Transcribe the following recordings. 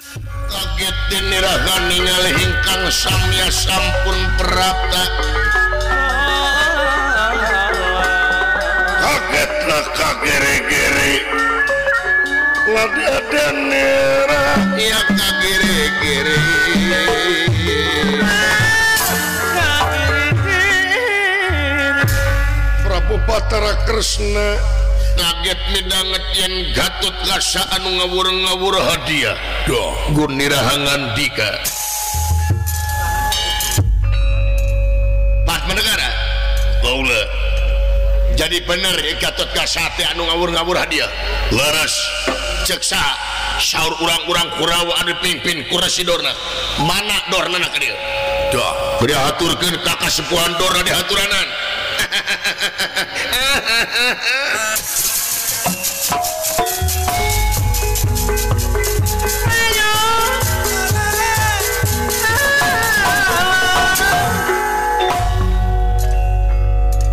Kaget dinirahan ningali ingkang samya sampun prapta. Kagetlah kagere-gere lada nera ya kagere-gere. Prabu Batara Kresna kaget midanget yen Gatot Kaca anu ngawur-ngawur hadiah. Doh, gunirahangan dika. Patmanegara kaula. Jadi bener Gatot Kaca teh anu ngawur-ngawur hadiah. Leres cek saha saur urang-urang Kurawa anu pimpin ku Resi Dorna. Mana Dorna ka dieu? Doh, dihaturkeun ka kasepuhan Dorna dihaturanan.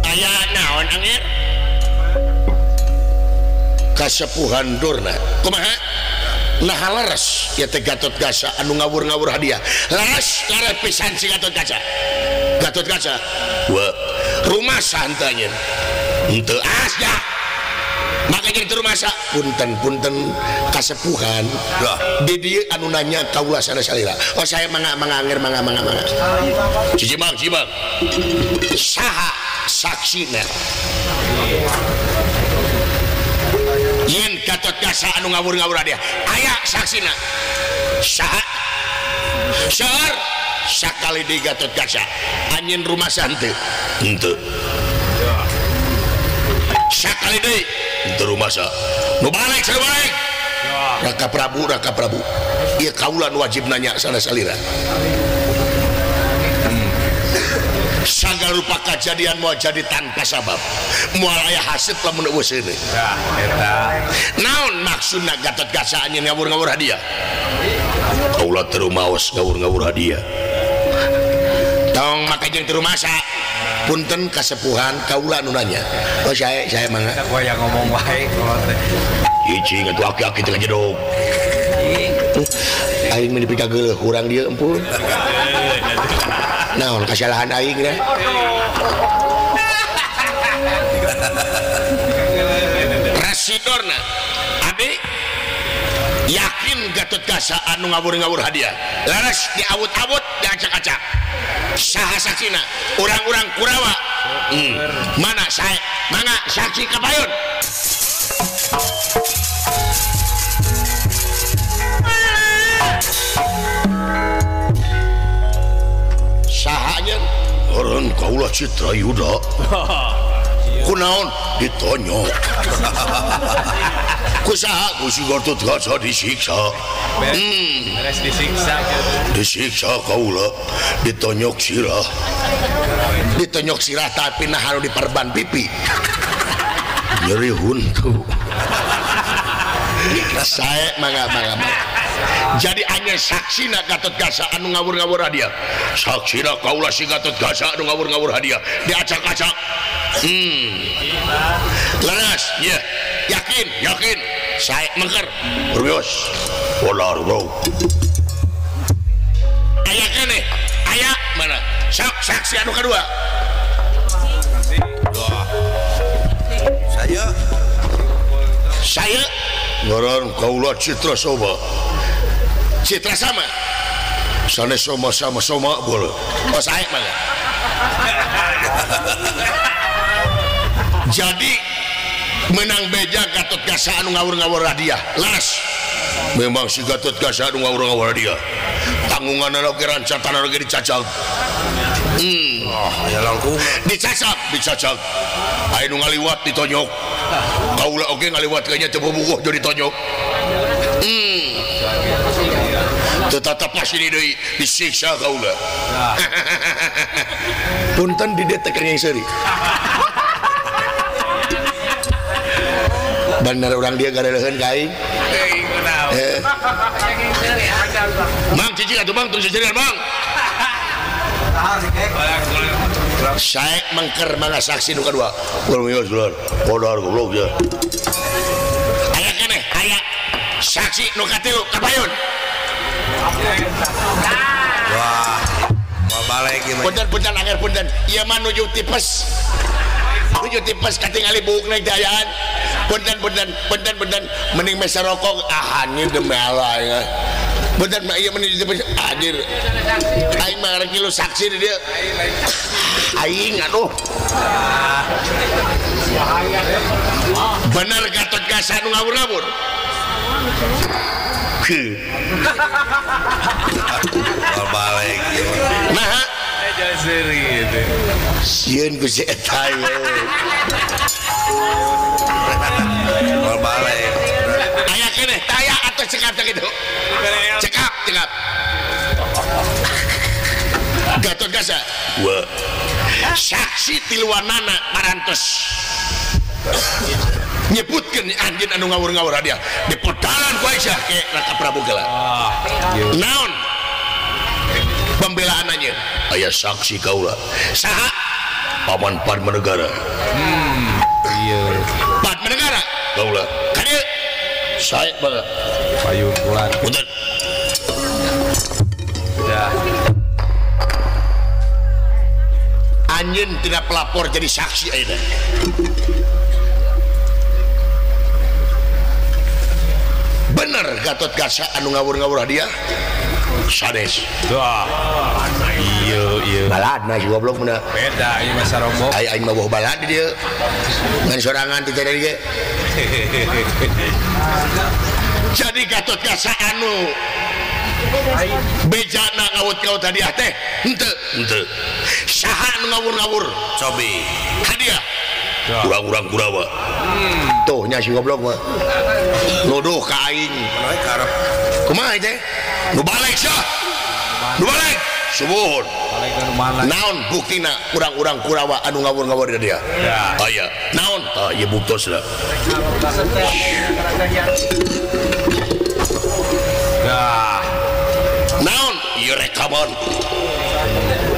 Aya naon angir? Kasepuhan Dorna kumaha? Nah leres ya teh Gatot Kaca anu ngawur-ngawur hadiah. Leres leres pisan si Gatot Kaca. Gatot Kaca. Wah, rumah santanya. Henteu asya. Makanya itu rumah sa punten-punten kasepuhan. Di dieu anu nanya kaula sana salira. Oh saya mangga mangga angger mangga mangga mangga. Cicimang cimang. Saha saksina? Yen Gatot Kaca anu ngawur-ngawur hadiah. Aya saksina. Saha? Seur sakali di Gatot Kaca. Anjeun rumah henteu? Henteu. Sakali deui henteu rumasa. Nu balik saya balik. Raka Prabu, Raka Prabu. Ieu kaula nu wajib nanya sana salira. Sagala rupa kajadian moal jadi tanpa sabab. Moal aya hasil lamun eueuh seuneu. Eta. Naon maksudna Gatot Kaca anjeun ngawur-ngawur hadiah? Kaula teu rumaos ngawur-ngawur hadiah. Tong make jeung teu rumasa. Punten kasepuhan kaula nu nanya. Oh saya mangga. Waya ngomong wae kolot teh. Hiji atuh aki-aki teh ngajedog. Aing mah dipika geuleuh urang dieu empun. Naon kasalahan aing teh? Resi Dorna abdi yakin Gatot Kaca anu ngawur-ngawur hadiah. Leres diawut-awut diacak-acak. Saha saksina? Urang-urang Kurawa. Mana saya? Mana saksi kapayun? Sahanya orang kaula Citra Yuda. Kunaon ditonyok. Ku saha ku si Gatot Kaca disiksa. Beres disiksa. Disiksa kaula ditonyok sirah. Ditonyok sirah tapi nah anu diperban pipi. Nyeri huntu. Sae mangga mangga. Jadi hanya saksina Gatot Kaca anu ngawur-ngawur hadiah. Saksina kaula si Gatot Kaca anu ngawur-ngawur hadiah. Diacak-acak. Leres, ya. Yakin, yakin. Saya mengker. Berbios. Polar bro. Aya keneh. Aya mana? Sok saksi anu kedua. Saya. Saya ngaran kaula Citra Soma. Citra sama. Sanes Soma sama Soma boleh. Oh saya mangga. Jadi menang beja Gatot Kaca anu ngawur-ngawur hadiah. Leres. Memang si Gatot Kaca anu ngawur-ngawur hadiah. Tanggunganna oge rancatana oge dicacag. Oh, aya langkung. Dicacag, dicacag. Aya nu ngaliwat ditonyok. Kaula oge ngaliwat kayaknya teu bobogoh jadi ditonyok. Tetap pas ini deui disiksa kaula. Punten di dieu teh keur seuri. Bener orang dia gareuleun ka aing. Mang cicing atuh Bang, tong cicing Bang. Saek mengker mangga saksi nu kadua. Ulah ulah. Kodar goblok ya. Aya keneh, aya saksi nu katilu kapayun. Balik ieu mah. Punten-punten anger punten. Ieu mah nuju tipes. Nuju tipes katingali buukna dayaan. Punten-punten, punten-punten mending meser rokok ah anjir demi Allah ya. Punten mah ieu mending tipes anjir. Aing mah rek ngilu saksi di dieu. Aing aduh. Bener Gatot Kaca nu ngawur-ngawur. Balik. Nah, sieun ku si eta ye. Balik. Aya keneh taya atau cekap teh kitu. Cekap, cekap. Gatot Kaca. Wa. Saksi tiluanana parantos. Nyebutkeun anjeun anu ngawur-ngawur hadiah dipodalan ku Aisyah ke Raka Prabu geula. Naon pembelaan anjeun? Aya saksi kaula. Saha? Paman Padmanegara. Iya. Padmanegara kaula. Ka dieu. Sae bae. Payung bulan. Punten. Udah. Anjeun tidak pelapor jadi saksi ayeuna. Bener Gatot Kaca anu ngawur-ngawur hadiah sanes. Wah. Iya iya. Baladna si goblok mah. Beda ieu mah sarombok. Ai aing mah boh balad di dieu. Ngan sorangan teh tadi ge. Jadi Gatot Kaca anu bejana ngawut-ngawut hadiah teh henteu henteu. Saha anu ngawur-ngawur? Cobi. Hadiah. Urang-urang Kurawa. Tuh nya si goblok mah. Nuduh ka aing. Karep. Kumaha teh? Nu balik sia. Nu balik. Subuhun. Naon buktina urang-urang Kurawa anu ngawur-ngawur di dia? Aya. Naon? Tah ieu buktosna. Dah. Naon? Ieu rekaman.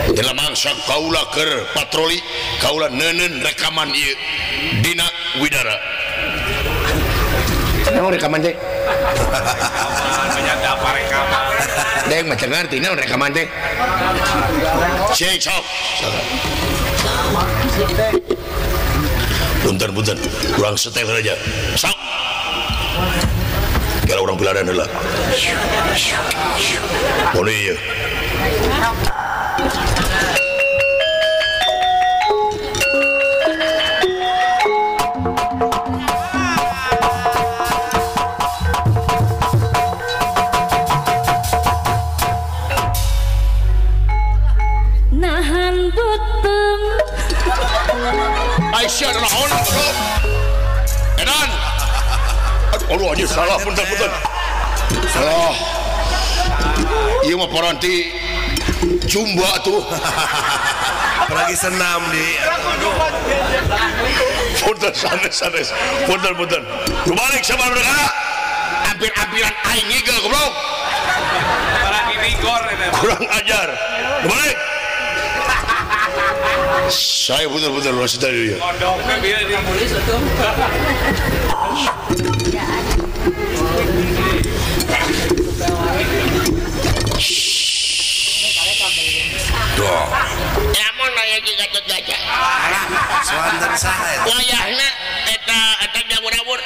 Dalam mangsa kaula keur patroli, kaula neuneun rekaman ieu dina Widara. Naon rekaman teh? Rekaman apa rekaman? Deng mah teu ngarti naon rekaman teh. Cek sok. Punten-punten, kurang setel aja. Sok. Kira urang pilaran heula. Boleh ieu. Nahan beuteung. Aisyah naon? Edan. Aduh anjir salah punten-punten. Salah. Ieu mah paranti jumba tuh. Apalagi senam di. Punten sanes-sanes. Punten-punten. Nu balik sama mereka. Hampir-hampiran aing ngigel goblok. Apalagi migor eta. Kurang ajar. Nu balik. Saya punten-punten lu tadi ya. Kodokna bieu di polis atuh. Duh. Lamun aya jeung Gatot Kaca. Alah, soanten saha eta? Wayahna eta eta ngawur-ngawur.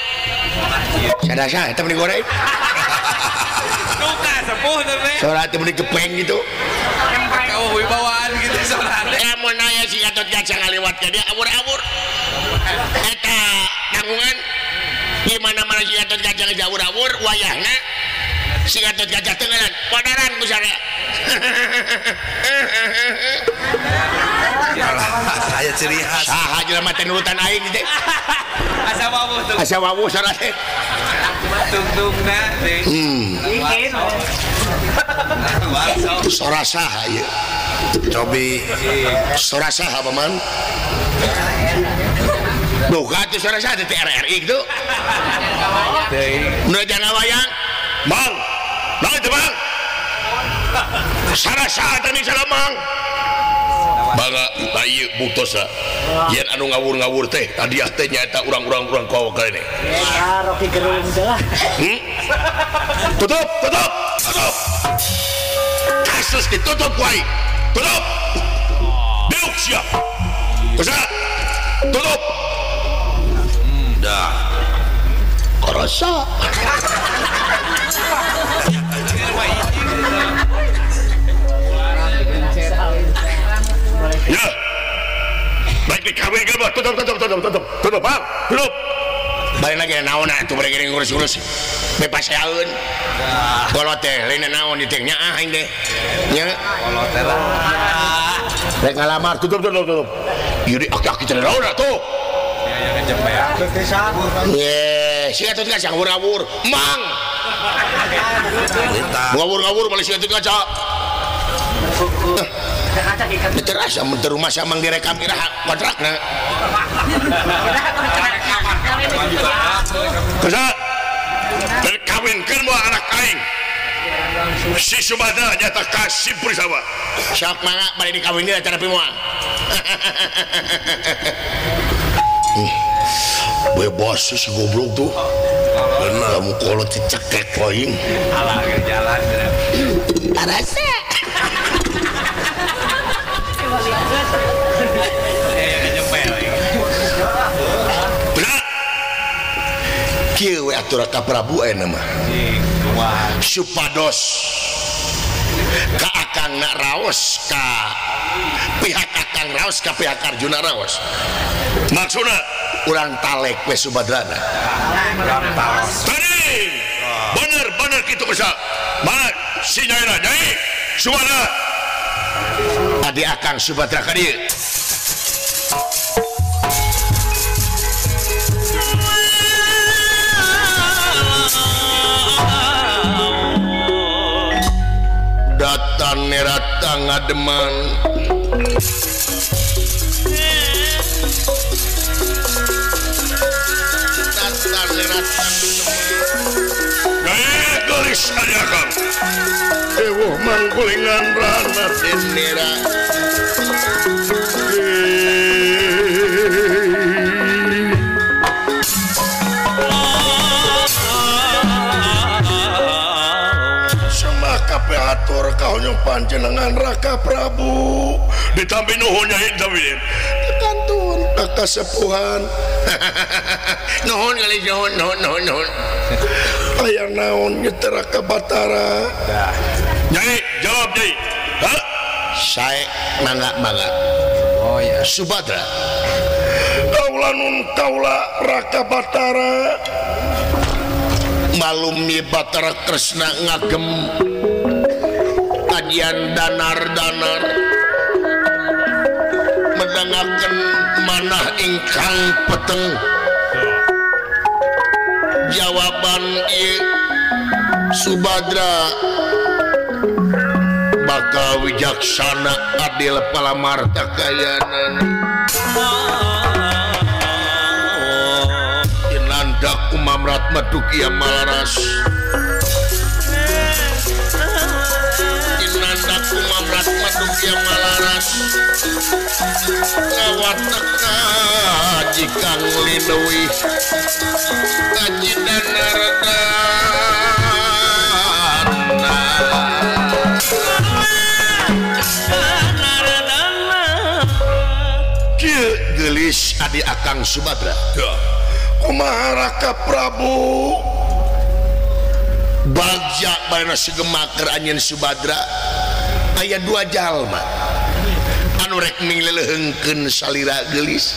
Sadasa eta meni goreng. Duka sepuh teh. Sora teh meni gepeng gitu. Oh, wibawaan gitu sora teh. Lamun aya si Gatot Kaca ngaliwat ka dia awur-awur. Eta tanggungan di mana-mana si Gatot Kaca ngawur-awur wayahna si Gatot Kaca tenggelan podaran ku sare. Aya ciri khas. Saha jelema teh nurutan aing teh. Asa wawuh tuh. Asa wawuh sora teh. Tungtungna teh. Sora saha ieu? Cobi. Sora saha paman? Duh, atuh sora saha teh RRI kitu. Nu jangan wayang. Mang. Naon teh, Mang? Sara saha teh salah Mang. Bangga tah ieu buktosna. Yen anu ngawur-ngawur teh hadiah teh nyaeta urang-urang urang kau kene. Eta Rocky Gerung teh lah. Tutup, tutup, tutup. Kasus ditutup ku aing. Tutup. Diuk siap. Kusa. Tutup. Dah. Karasa. Ya. Baik dikawinkeun mah tutup tutup tutup tutup. Tutup, Bang. Tutup. Balik lagi naon atuh bari ngurus-ngurus. Bebas saeun. Kolot teh lain naon di teh nyaah aing teh. Nya. Kolot teh lah. Rek ngalamar tutup tutup tutup. Ieu di aki-aki teh naon atuh. Ye, si Gatot Kaca ngawur-ngawur, mang. Ngawur-ngawur balik si Gatot Kaca. Terasa mun teu rumah samang direkam iraha kontrakna. Kusa. Kawinkeun moal anak aing. Si Subadra nyata ka si Purisawa. Sok mangga bari dikawin deui acara moal. Bebas si goblok tuh. Bener kamu kolot dicekek aing. Alah jalan. Tarasa. Kieu we atuh Raka Prabu ayeuna mah. Supados ka akangna raos ka pihak akang raos ka pihak Arjuna raos. Maksudna urang talek we Subadrana. Tadi bener-bener kitu kusa. Mana si nyaina nyai Subadra. Adi akang Subadra ka dieu. Datan nerata ngademan datan nerata nyai gelis adi akang ewuh mangkulingan rana denera atur kahoyong panjenengan Raka Prabu ditampi nuhun nyai ditampi kantun ka kasepuhan nuhun kali nuhun nuhun nuhun nuhun aya naon ieu teh Raka Batara nyai jawab nyai ha sae mangga mangga oh ya Subadra kaula nun kaula Raka Batara malumi Batara Kresna ngagem kajian danar-danar mendengarkan manah ingkang peteng jawaban ieu Subadra bakal wijaksana adil palamarta kayanan tinanda kumamrat madukia malaras tinanda kumamrat madukia malaras ngawatekna jikang linuih kaji danardana kieu geulis adi akang Subadra kumaha Raka Prabu bagja barena sigemaker anjeun Subadra aya dua jalma anu rek mingleuheungkeun salira geulis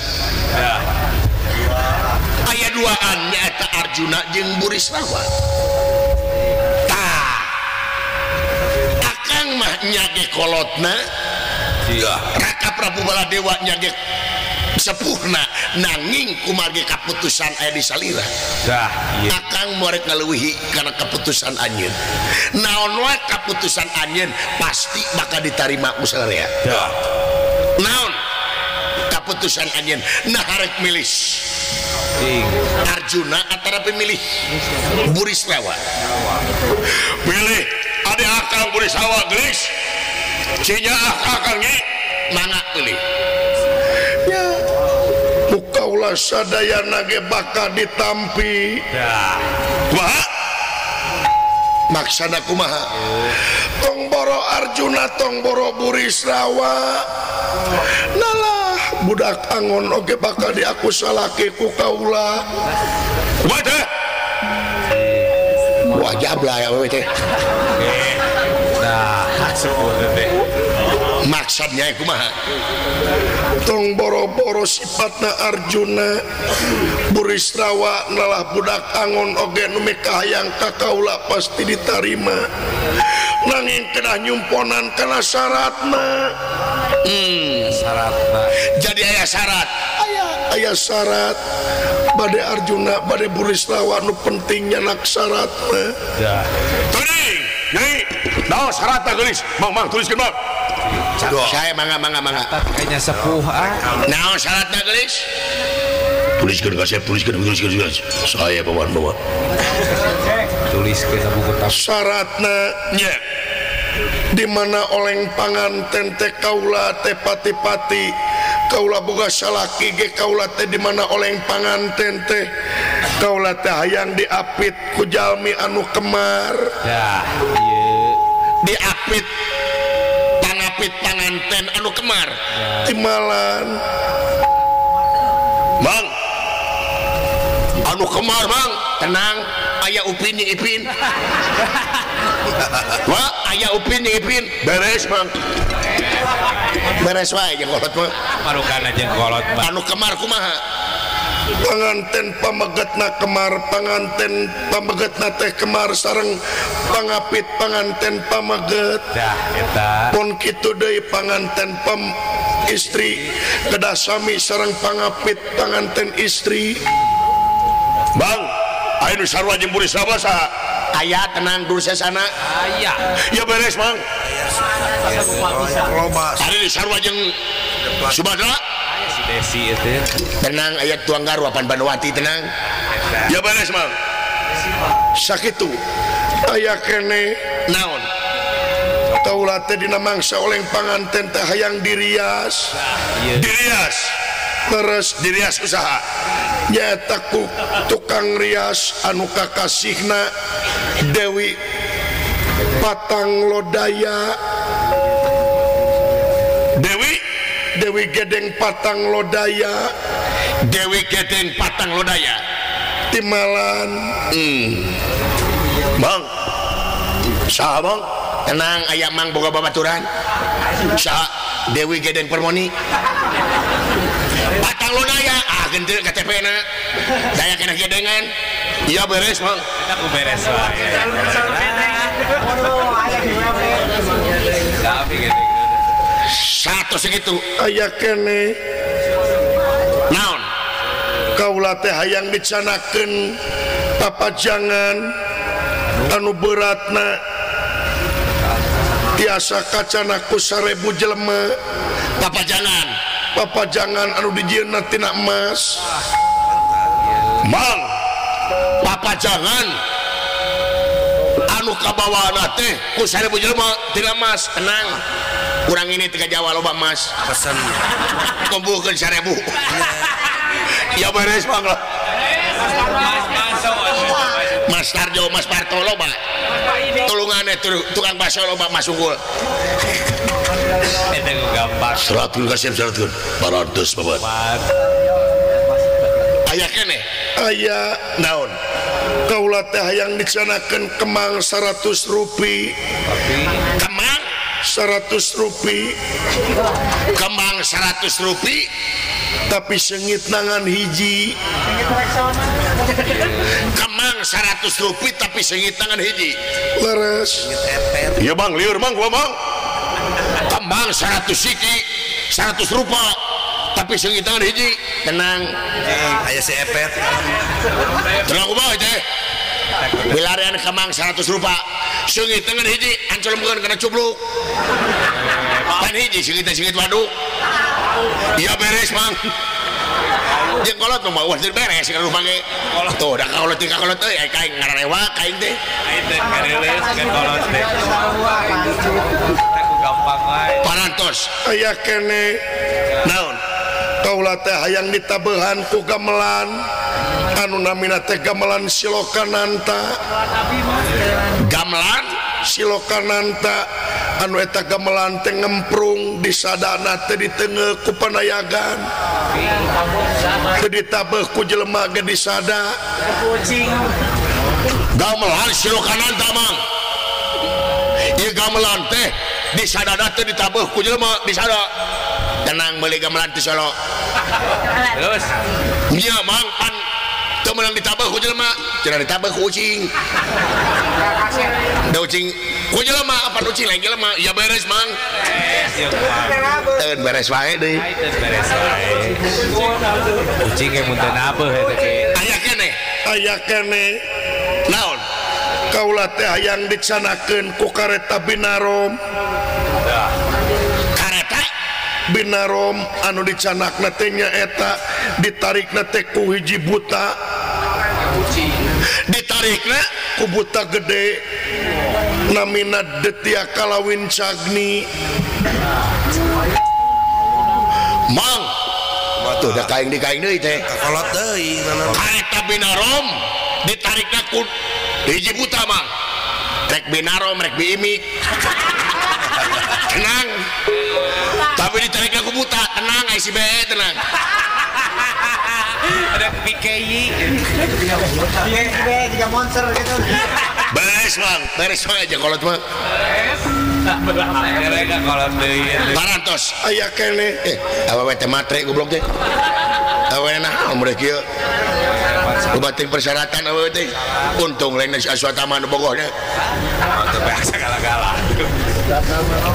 aya duaan nyaeta Arjuna jeung Burisrawa tah akang mah nyage kolotna Raka Prabu Baladewa nyage sepuhna nanging kumargi kaputusan aya di salira dah iya. Akang moal rek ngaleuwihi kana kaputusan anjeun naon wae kaputusan anjeun pasti bakal ditarima ku salarea dah naon kaputusan anjeun nah harek milih Arjuna antara pemilih Burisrawa pilih ade akang Burisrawa gelis cenyaah akang nyi mangga pilih ya kaula sadayana ge bakal ditampi dah kumaha Maksana kumaha? Tong boro Arjuna tong boro Burisrawa. Nalah budak angon oge bakal diaku salaki ku kaula. Kumaha teh? Wajab lah ya wewe teh. Nah, sepuh teh. Maksudnya kumaha? Tong boro-boro sifatna Arjuna Burisrawa nalah budak angon oge nu mikahayang ka kaula pasti ditarima. Nanging kedah nyumponan kana syaratna. Syaratna. Jadi aya syarat. Aya syarat bade Arjuna bade Burisrawa nu penting nyanak syaratna. Teuing, nyai. Naon syaratna geulis? Mang mang tuliskeun mang. Saya mangga mangga mangga. Kayaknya sepuh ah. Naon syaratna geulis? Tuliskeun kasep, tuliskeun tuliskeun tuliskeun. Saya bawa bawa. Tuliskeun buku tab. Syaratna nya di mana oleng panganten teh kaula teh pati-pati kaula boga salaki ge kaula teh di mana oleng panganten teh kaula teh hayang diapit ku jalmi anu kemar. Dah, ieu diapit pangapit panganten anu kemar. Timalan. Mang. Anu kemar, Mang. Tenang, aya Upin jeung Ipin. Wah, aya Upin jeung Ipin. Beres, Mang. Beres wae jeung kolot mah. Marukana jeung kolot mah. Anu kemar kumaha? Panganten pamegetna kemar, panganten pamegetna teh kemar sareng pangapit panganten pameget. Dah eta. Pon kitu deui panganten pam istri kedah sami sareng pangapit panganten istri. Bang, aya nu sarua jeung Burisrawa saha? Aya tenang dursasana. Aya. Ya beres, Mang. Loba. Ari di sarua jeung Subadra. Si Desi itu. Tenang aya tuang garwa pan Banowati tenang. Ya beres, Mang. Sakitu aya kene naon? Kaula teh dina mangsa oleng panganten teh hayang dirias. Dirias. Terus dirias usaha. Nyaeta ku tukang rias anu kakasihna Dewi Patang Lodaya. Dewi Gedeng Patang Lodaya. Dewi Gedeng Patang Lodaya. Timalan. Bang. Saha, Bang? Tenang aya Mang boga babaturan. Saha? Dewi Gedeng Permoni. Patang Lodaya. Ah gentil KTP na. Daya kena gedengan. Iya beres, Mang. Aku beres wae. Satu segitu aya kene naon kaula teh hayang dicanakeun papajangan anu beratna tiasa kacana ku 1000 jelema. Papajangan papajangan anu dijieunna tina emas. Mang, papajangan anu kabawana teh ku 1000 jelema tina emas. Tenang, kurang ini tiga Jawa loba emas. Pesen kumpulkeun 1000. Ya beres Mang lah. Mas Tarjo, Mas Parto loba. Tulungane tukang bakso loba Mas Unggul. Eta gampang. Seratkeun kasep seratkeun. Parantos babat. Aya keneh? Aya naon? Kaula teh hayang dicanakeun kemang 100 rupi. Kemang 100 rupi. Kemang 100 rupi tapi sengit nangan hiji. Kemang 100 rupi tapi sengit tangan hiji. Leres. Ya Bang, liur Bang, gua Bang. Kemang 100 siki, 100 rupa tapi sengit tangan hiji. Tenang. Aya si epet. Tenang kumaha teh? Wilarian kemang 100 rupa sengit tangan hiji ancelumkeun kana cubluk. Pan hiji sengit sengit waduk. Ya beres, Mang. Jeung kolot mah ulah beres kana rumah ge. Tuh da kolot teh kolot euy ai kaing ngarewa kaing teh. Aing teh kareuleus ka kolot teh. Teh gampang wae. Parantos aya kene naon? Kaula teh hayang ditabehan ku gamelan. Anu namina teh gamelan Silokananta. Gamelan Silokananta anu eta gamelan teh ngemprung disadana teh ditengeuh ku panayagan. Teu ditabeuh ku jelema ge disada. Gamelan Silokananta mang. Ieu gamelan teh disadana teh ditabeuh ku jelema disada. Tenang meuli gamelan ti Solo. Terus nya mang pan teu meunang ditabeuh ku jelema, cenah ditabeuh ku ucing. Da ucing ku jelema apa ucing lain jelema, ya beres mang. Teu beres wae deui. Beres wae. Ucing ge mun teu nabeuh eta ge. Aya keneh, aya keneh. Naon? Kaula teh hayang dicanakeun ku kareta Binarom. Kareta Binarom anu dicanakna teh nyaeta ditarikna teh ku hiji buta. Ditarikna ku buta gede namina Detia Kalawin Cagni. Mang tuh da kaing di kaing deui teh. Kakolot deui. Kareta Binarom ditarikna ku hiji buta mang. Rek Binarom rek biimik. Tenang. Tapi ditarikna ku buta, tenang ai si be tenang. Ada PKI. Tiga monster gitu. Beres mang, beres wae aja kolot mah. Beres. Kolot deui. Parantos aya keneh. Awewe teh matre goblok teh. Awewe naon mere kieu. Loba teuing persyaratan awewe teh. Untung lain si Aswatama nu bogoh nya. Teu beak sagala-gala.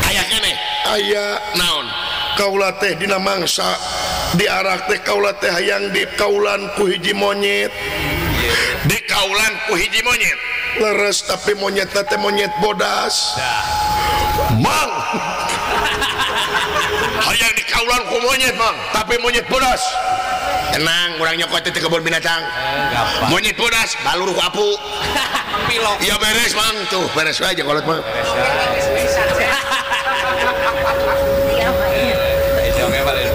Aya keneh. Aya naon? Kaula teh dina mangsa diarak teh kaula teh hayang dikaulan ku hiji monyet. Dikaulan ku hiji monyet. Leres tapi monyet teh monyet bodas. Mang. Hayang dikaulan ku monyet mang, tapi monyet bodas. Tenang, urang nyokot teh kebun binatang. Monyet bodas, balur ku apu. Pilok. Ya beres mang tuh, beres wae aja kolot mah.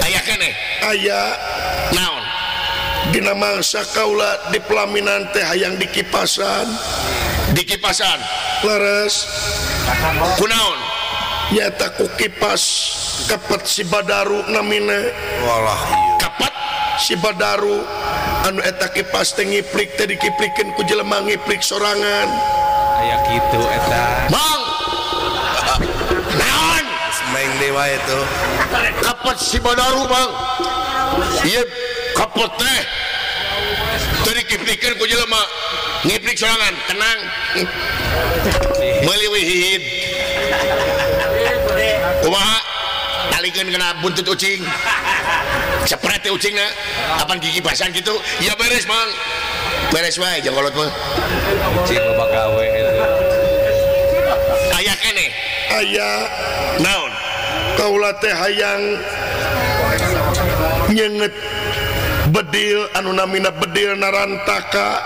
Aya keneh. Aya naon? Dina mangsa kaula di pelaminan teh hayang dikipasan. Dikipasan. Leres. Kunaon? Nyata ku kipas kepet si Badaru namina. Walah ieu. Kepet si Badaru anu eta kipas teh ngiplik teh dikiplikeun ku jelema ngiplik sorangan. Aya kitu eta. Mang. Naon? Main dewa itu. Kepet si Badaru mang. Ieu kepet teh teh dikiplikeun ku jelema ngiplik sorangan, tenang. Meuli wihid. Kumaha? Talikeun kana buntut ucing. Cepret teh ucingna. Apan gigi basan kitu? Ya beres mang. Beres wae jeung kolot mah. Ucing loba gawe eta. Aya keneh. Aya naon? Kaula teh hayang nyenget bedil anu namina bedil Narantaka.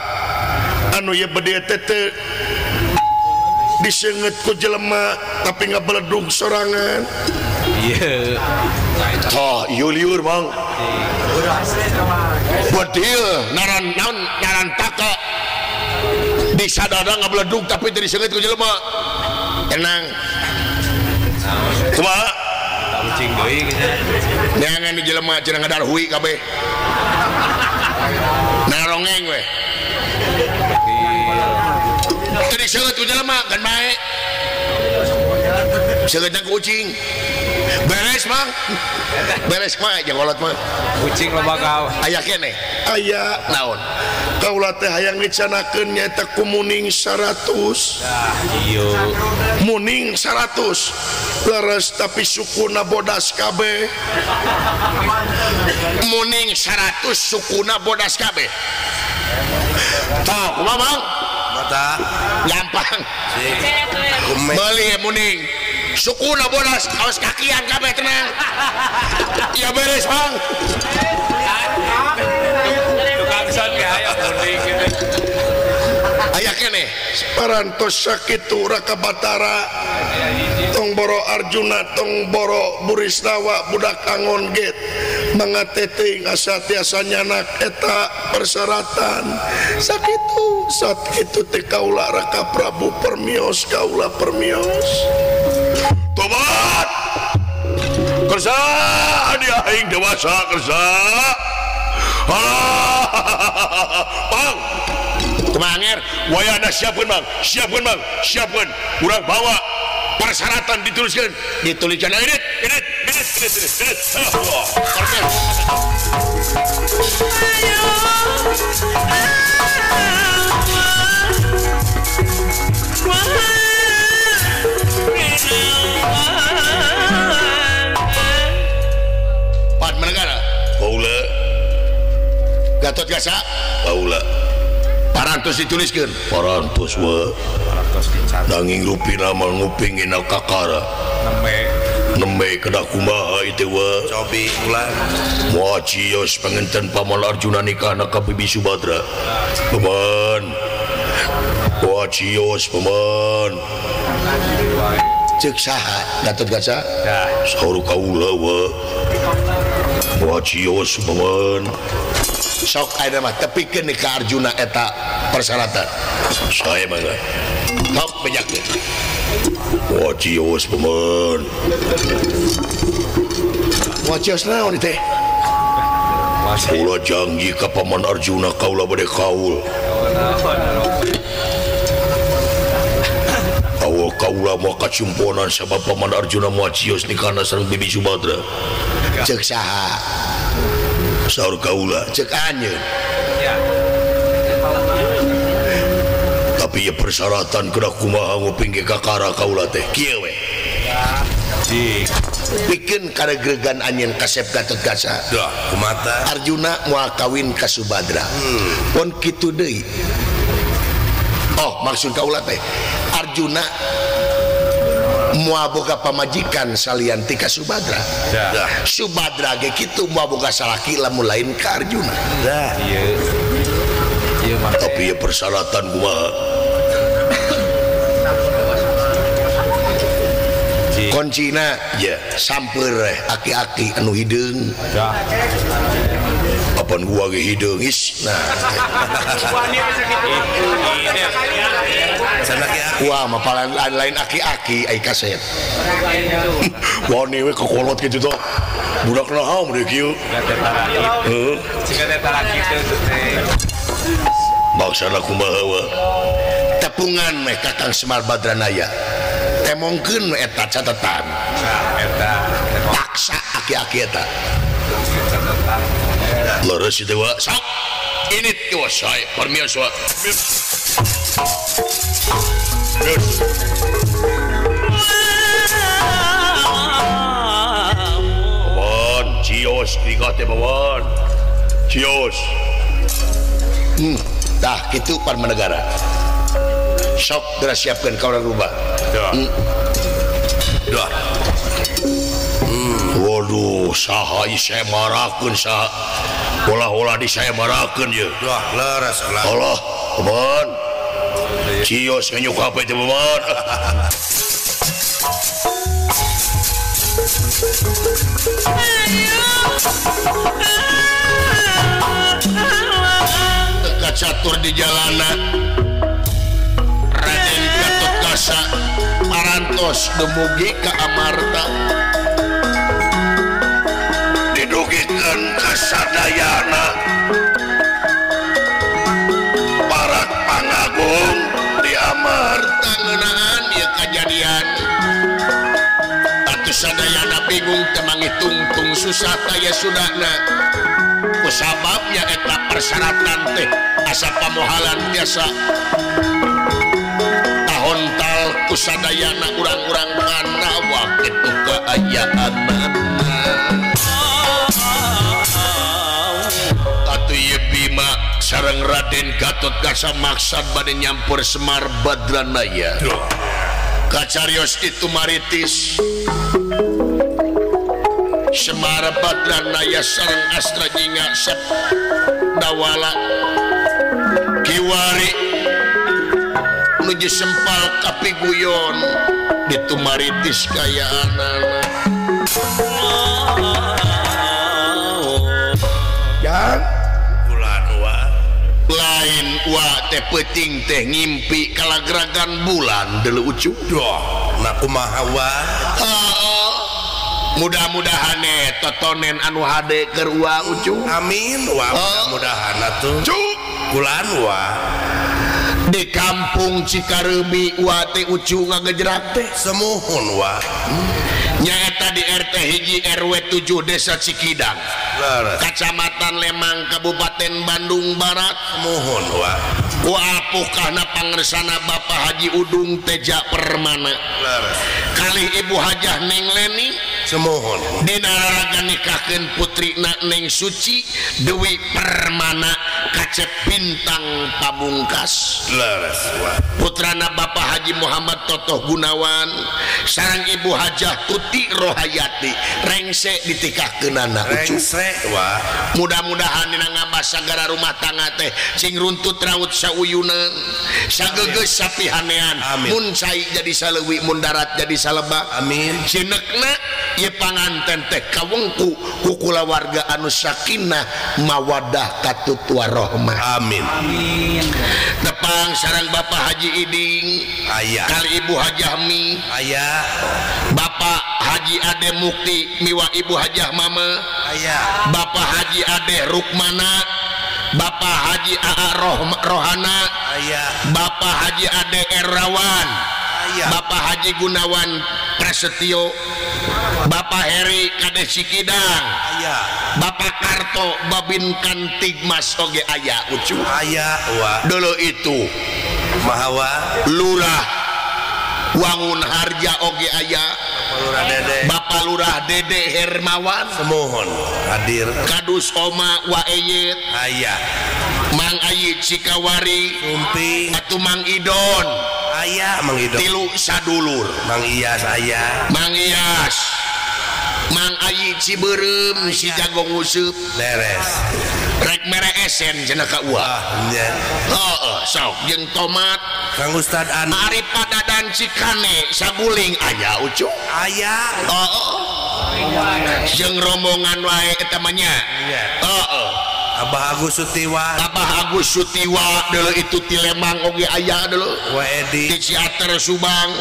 Anu ye bedil teh teu disenget ku jelema tapi ngabeledug sorangan. Iya. Tah ieu lieur mang. Bedil naran naon Narantaka disadana ngabeledug tapi teu disenget ku jelema. Tenang. Kumaha? Ucing deui gitu. Neangan di jelema cenah ngadarhui kabeh. Narongeng we. Teu diseungeut ku jelema kan bae. Seungeutna ku ucing. Beres mang. Beres mah jeung kolot mah. Ucing loba gawe. Aya keneh. Aya naon? Kaula teh hayang dicanakeun nyaeta ku muning 100. Dah ieu. Muning 100. Leres tapi sukuna bodas kabeh. Muning 100 sukuna bodas kabeh. Tah kumaha mang? Mata. Gampang. Meuli muning. Sukuna bodas kaos kakian kabeh tenang. Ya beres mang. Tukang son ge aya muning gitu. Aya keneh. Parantos sakitu Raka Batara. Tong boro Arjuna, tong boro Burisnawa budak angon get. Mangga teteh asa tiasa nyanak eta persyaratan. Sakitu saat itu teh kaula Raka Prabu permios kaula permios. Tobat. Kersa dia aing dewasa kersa. Alah. Bang. Kumaha wayana siapkeun Bang, siapkeun Bang, siapkeun. Urang bawa persyaratan dituliskeun, dituliskeun ini, ini, ini, ini, ini. Pat menegara. Paula. Gatot Kaca. Paula. Parantos dituliskeun. Parantos we. Parantos dicatat. Nanging rupina mah nguping dina kakara. Nembe. Nembe kedah kumaha ieu teh we. Cobi ulah. Moal cios pangenten Paman Arjuna nikahna ka Bibi Subadra. Paman. Moal cios paman. Ceuk saha Gatot Kaca? Saur kaula we. Moal cios paman. Sok ayeuna mah tepikeun ka Arjuna eta persyaratan. Sae mangga. Sok bejakeun. Moal cios paman. Moal cios naon teh? Kaula janji ka Paman Arjuna kaula bade kaul. Awal kaula moal kacumponan sabab Paman Arjuna moal cios nikahna sareng Bibi Subadra. Ceuk saha? Saur kaula ceuk anjeun. Tapi ya persyaratan kedah kumaha nguping ge kakara kaula teh kieu we. Pikeun karegregan anjeun kasep Gatot Kaca. Duh, kumata Arjuna moal kawin ka Subadra. Pon kitu deui. Oh, maksud kaula teh Arjuna moal boga pamajikan salian ti ka Subadra. Dah. Subadra ge kitu moal boga salaki lamun lain ka Arjuna. Dah. Ieu. Ieu mah. Tapi ya persyaratan kumaha? Kuncina ya samper aki-aki anu hideung. Dah. Apan gua ge hideung is. Nah. Wah, mah lain aki-aki ai kaset. Wani we kekolot kitu tuh. Budak naha mun kieu. Heeh. Siga teh taraki teh. Maksana kumaha we? Tepungan meh Kakang Semar Badranaya. Temongkeun we eta catatan. Eta. Paksa aki-aki eta. Leres ieu wa. Sok. Ini teh sae permios wa. Paman, cios nikah teh paman. Cios. Tah kitu Parmanegara. Sok geura siapkeun ka urang rubah. Dah. Waduh, saha ieu saya marakeun saha. Olah-olah di saya marakeun ieu. Dah, leres lah. Allah, paman. Cios ngenyuk HP teh paman. Teka catur di jalanan. Raden Gatot Kaca parantos dumugi ka Amarta. Didugikeun ka sadayana. Parak pangagung di Amarta ngeunaan ieu kajadian. Atuh sadayana bingung teu mangitungtung susah taya sudana. Kusababnya eta persyaratan teh asa pamohalan biasa. Tahontal kusadayana urang-urang Pandawa kitu kaayaanana. Atuh ieu Bima sareng Raden Gatot Kaca maksad bade nyampur Semar Badranaya. Kacarios itu maritis Semar Badranaya sareng Astra Jingga Sep Dawala kiwari nuju sempal kapiguyon ditumaritis kayaanana. Jang bulan wa lain wa teh peuting teh ngimpi kalagragan bulan deuleu Ucu. Doh, na kumaha wa? Mudah-mudahan totonen anu hade keur wa Ucu. Amin wa, mudah-mudahan atuh. Cu bulan wa di kampung Cikareumi wa teh Ucu ngagejrak teh semuhun wa. Nyaeta di RT hiji RW 7 Desa Cikidang, Kacamatan Lemang, Kabupaten Bandung Barat. Muhun wa. Ku apukahna pangersana Bapak Haji Udung Teja Permana. Kali Ibu Hajah Neng Leni. Semuhun. Dina raraga nikahkeun putrina Neng Suci Dewi Permana Kacep Bintang Pamungkas. Leres wa. Putrana Bapak Haji Muhammad Totoh Gunawan sareng Ibu Hajah Tuti Rohayati rengse ditikahkeunana Ucu. Rengse wa. Mudah-mudahan dina ngabas sagara rumah tangga teh cing runtut raut sauyunan sagegeus sapihanean mun cai jadi saleuwi mun darat jadi salebak. Amin. Cinekna ieu panganten teh kawengku ku kulawarga anu sakinah mawadah katut warahmah. Amin. Amin. Tepang sareng Bapak Haji Iding aya kali Ibu Hajah Mi aya Bapak Haji Ade Mukti miwa Ibu Hajah Mama aya Bapak Haji Ade Rukmana Bapak Haji AA Rohana aya Bapak Haji Ade Erawan aya Bapak Haji Gunawan Prasetyo Bapak Heri Kades Cikidang aya Bapak Karto Babin Kantigmas oge aya Ucu aya wa dulu itu mahawa Lurah Wangun Harja oge aya Lurah Dede Bapak Lurah Dede Hermawan semohon hadir Kadus Oma Waeyet aya Mang Ayi Cikawari Sumping atuh Mang Idon aya Mang Idon tilu sadulur Mang Iyas aya Mang Iyas Mang Ayi Ciberem si jago nguseup beres rek mere esen cenah ka uah nya heeh sok jeung tomat Kang Ustad Anu Ari Padadan Cikane saguling aya Ucu aya heeh jeung rombongan wae eta mah nya heeh Abah Agus Sutiwa Abah Agus Sutiwa deuleu itu ti Lemang oge aya deuleu Wa Edi ti Ciater Subang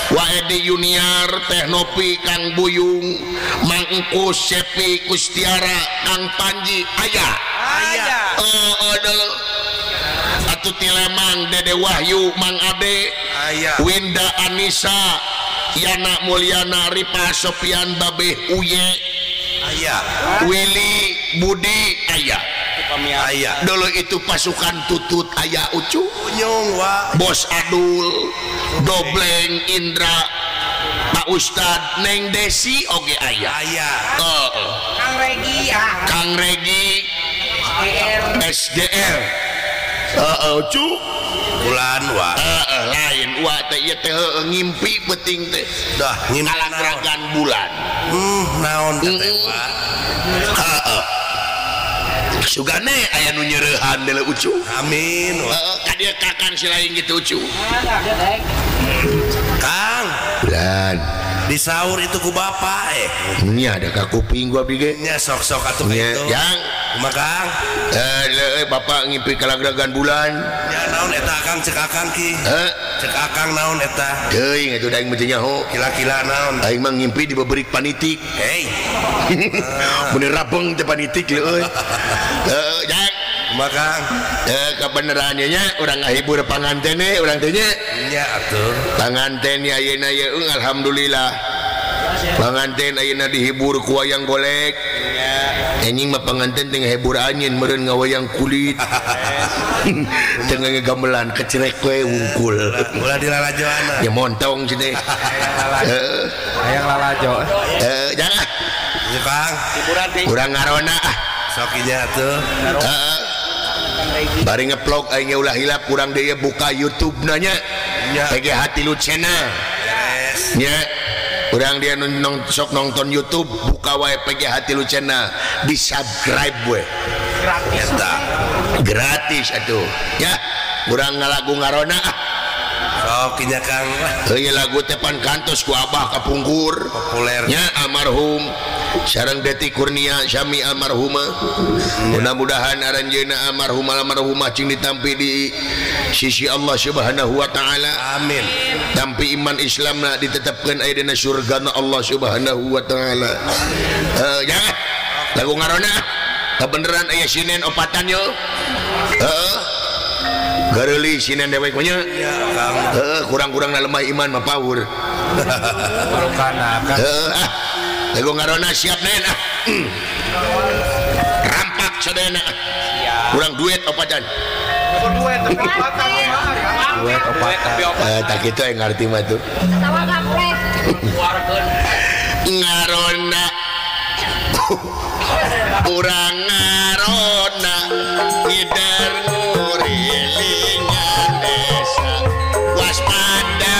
Wa Edi Junior Teh Nopi Kang Buyung Mang Engkus Sepi Kustiara Kang Panji aya aya heeh deuleu atuh ti Lemang Dede Wahyu Mang Ade aya Winda Anissa Yana Mulyana Ripa Sopian Babeh Uye aya Willy Budi aya aya dulu itu pasukan tutut aya Ucu Unyung wa Bos Adul Dobleng Indra Pak Ustad Neng Desi oge aya aya Kang Regi Kang Regi SDR Ucu bulan wa lain wa teh ieu teh ngimpi penting teh dah ngimpi kalagragan bulan naon teh wa heeh sugane aya nu nyereuhan deuleu Ucu. Amin. Heeh ka dieu kakang si lain gitu Ucu. Kang bulan disaur itu ku bapak nya ada ka kuping gua abdi ge nya sok-sok atuh kitu yang kumaha Kang bapak ngimpi kalagragan bulan nya naon eta Akang cek Akang ki cek Akang naon eta teuing atuh da aing mah teu nyaho kila-kila naon aing mah ngimpi dibeberik panitik hei mun rabeng teh panitik leuy jang kumaha Kang kabeneran nya urang ngahibur panganten urang teh nya nya atuh panganten ayeuna ye alhamdulillah panganten ayeuna dihibur ku wayang golek anjing mah panganten teh ngahibur anjeun meureun ngawayang kulit teu ngagamelan kecerek we wungkul ulah dilalajoana ya montong cenah hayang lalajo jangan Kang urang ngarona ah sok nya atuh bari ngeplog aing ulah hilap kurang deui buka YouTube nanya PGH Tilu Channel nya urang dia sok nonton YouTube buka wae PGH Tilu Channel di subscribe we gratis eta gratis atuh ya urang ngalagu ngarona ah sok nya Kang heuh lagu teh pan kantos ku abah kapungkur populer nya almarhum Sareng Deti Kurnia sami almarhumah. Mudah-mudahan aranjeunna almarhum almarhumah cing ditampi di sisi Allah Subhanahu wa taala. Amin. Tampi iman Islamna ditetapkeun aya dina surgana Allah Subhanahu wa taala. Jangan lagu ngarona kebeneran aya sinen opatan yo. Heeh. Gareuli sinen dewek mah nya. Heeh, kurang-kurang lemah iman mah power. Heeh, ah. Lagu ngarona siap nen ah. Rampak sadayana. Kurang duit opatan. Duit opatan. Duit opatan. Eh, tak kitu yang ngarti mah tuh. Ngarona urang ngarona ngider ngurilingan desa waspada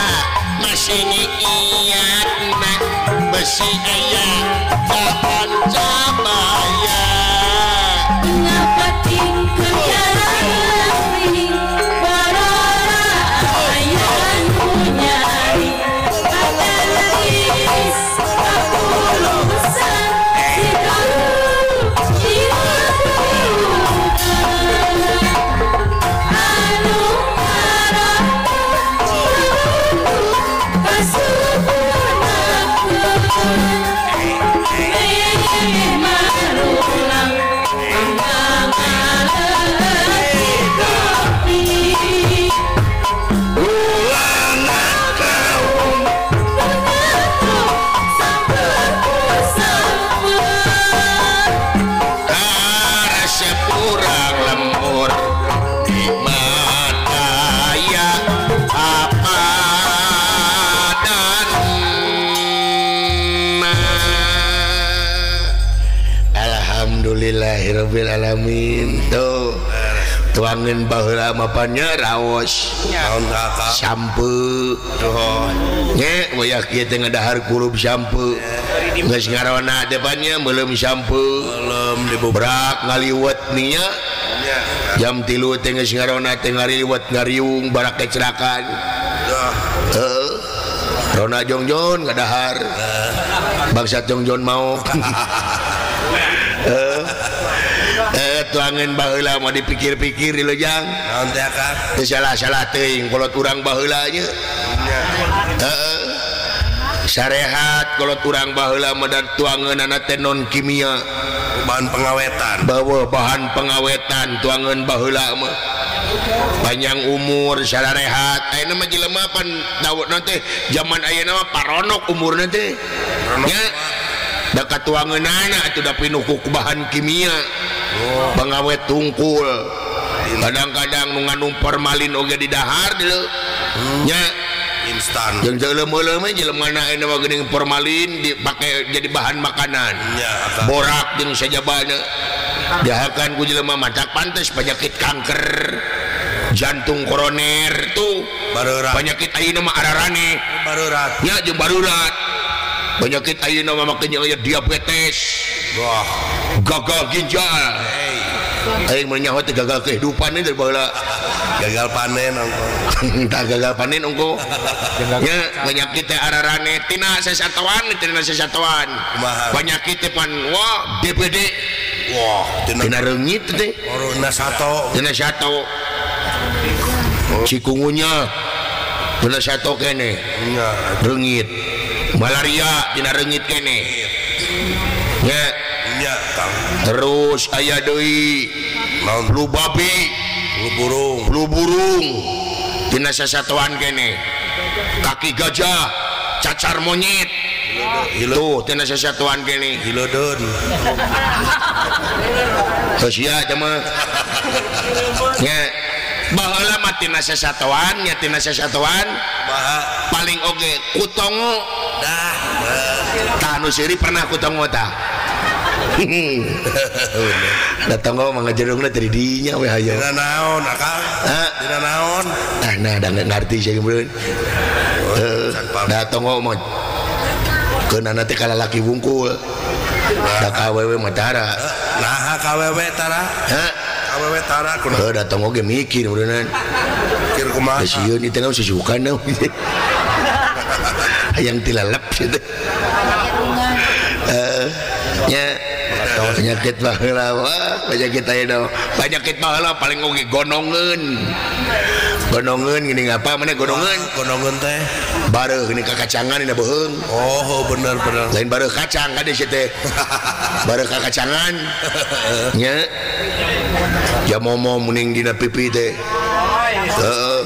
masih niatna besi aya kapan cabaya Alhamdulillahirabbil alamin. Tuh tuangan baheula mapannya raos sampe nya wayah kieu teh ngadahar kulub sampe geus ngarona depannya meuleum sampe dibobrak ngaliwet nya jam 3 teh geus ngarona teh ngaliwet ngariung barak kecelakaan heuh rona jongjon ngadahar bangsa jongjon mau tuangan baheula mah dipikir-pikir di lejang. Naon teh Kang? Teu salah-salah teuing kolot urang baheula nya. Heeh. Sarehat kolot urang baheula mah dan tuangeunana teh non kimia, bahan pengawetan. Bawa bahan pengawetan tuangeun baheula mah. Panjang umur sarehat. Ayeuna mah jelema pan naon teh zaman ayeuna mah paronok umurna teh. Nya da katuangeunana atuh da pinuh ku bahan kimia. Oh. Pengawet tungkul kadang-kadang nu ngandung formalin oge di dahar deuleu nya instan jeung teu leumeum jelema na ayeuna mah geuning formalin dipake jadi bahan makanan nya borak jeung sajabana dahakan ku jelema matak pantes penyakit kanker jantung koroner tuh barurat penyakit ayeuna mah ararane barurat nya jeung barurat penyakit ayeuna mah make aya diabetes. Wah, gagal ginjal. Aing mah nyaho teh gagal kehidupan dari baheula. Gagal panen ongko. Tah gagal panen ongko. Nya penyakit teh ararane tina sasatoan, tina sasatoan. Penyakit teh pan wah DBD. Wah, tina reungit teh. Corona sato. Tina sato. Cikungunya tina sato keneh. Nya reungit. Malaria tina reungit keneh. Nya nya Kang. Terus aya deui flu babi, flu burung, flu burung tina sasatoan keneh. Kaki gajah, cacar monyet. Tuh tina sasatoan keneh. Hiledeun. Geus sia teh mah. Nya baheula mah tina sasatoan, nya tina sasatoan. Paling oge kutongo. Dah. Tah nu seuri pernah kutongo tah. Datang mah ngajerungna teh di dinya we hayo. Dina naon akang? Dina naon? Tah nah da ngarti sia geus. Heeh. Datang mah keunana teh kalalaki wungkul. Da ka awewe mah tara. Naha ka awewe tara? Hah? Awewe tara kunaon? Heuh datang oge mikir meureunnan. Mikir kumaha? Sieun ieu teh naon susukan naon. Hayang tilalep kitu. Penyakit baheula wah, penyakit ayeuna. Penyakit baheula paling oge gonongeun. Gonongeun gini ngapa mana gonongeun? Gonongeun teh bareuh gini ka kacangan dina beuheung. Oh, bener bener. Lain bareuh kacang kade sia teh. Bareuh ka kacangan. Nya. Jamomo muning dina pipi teh. Heeh.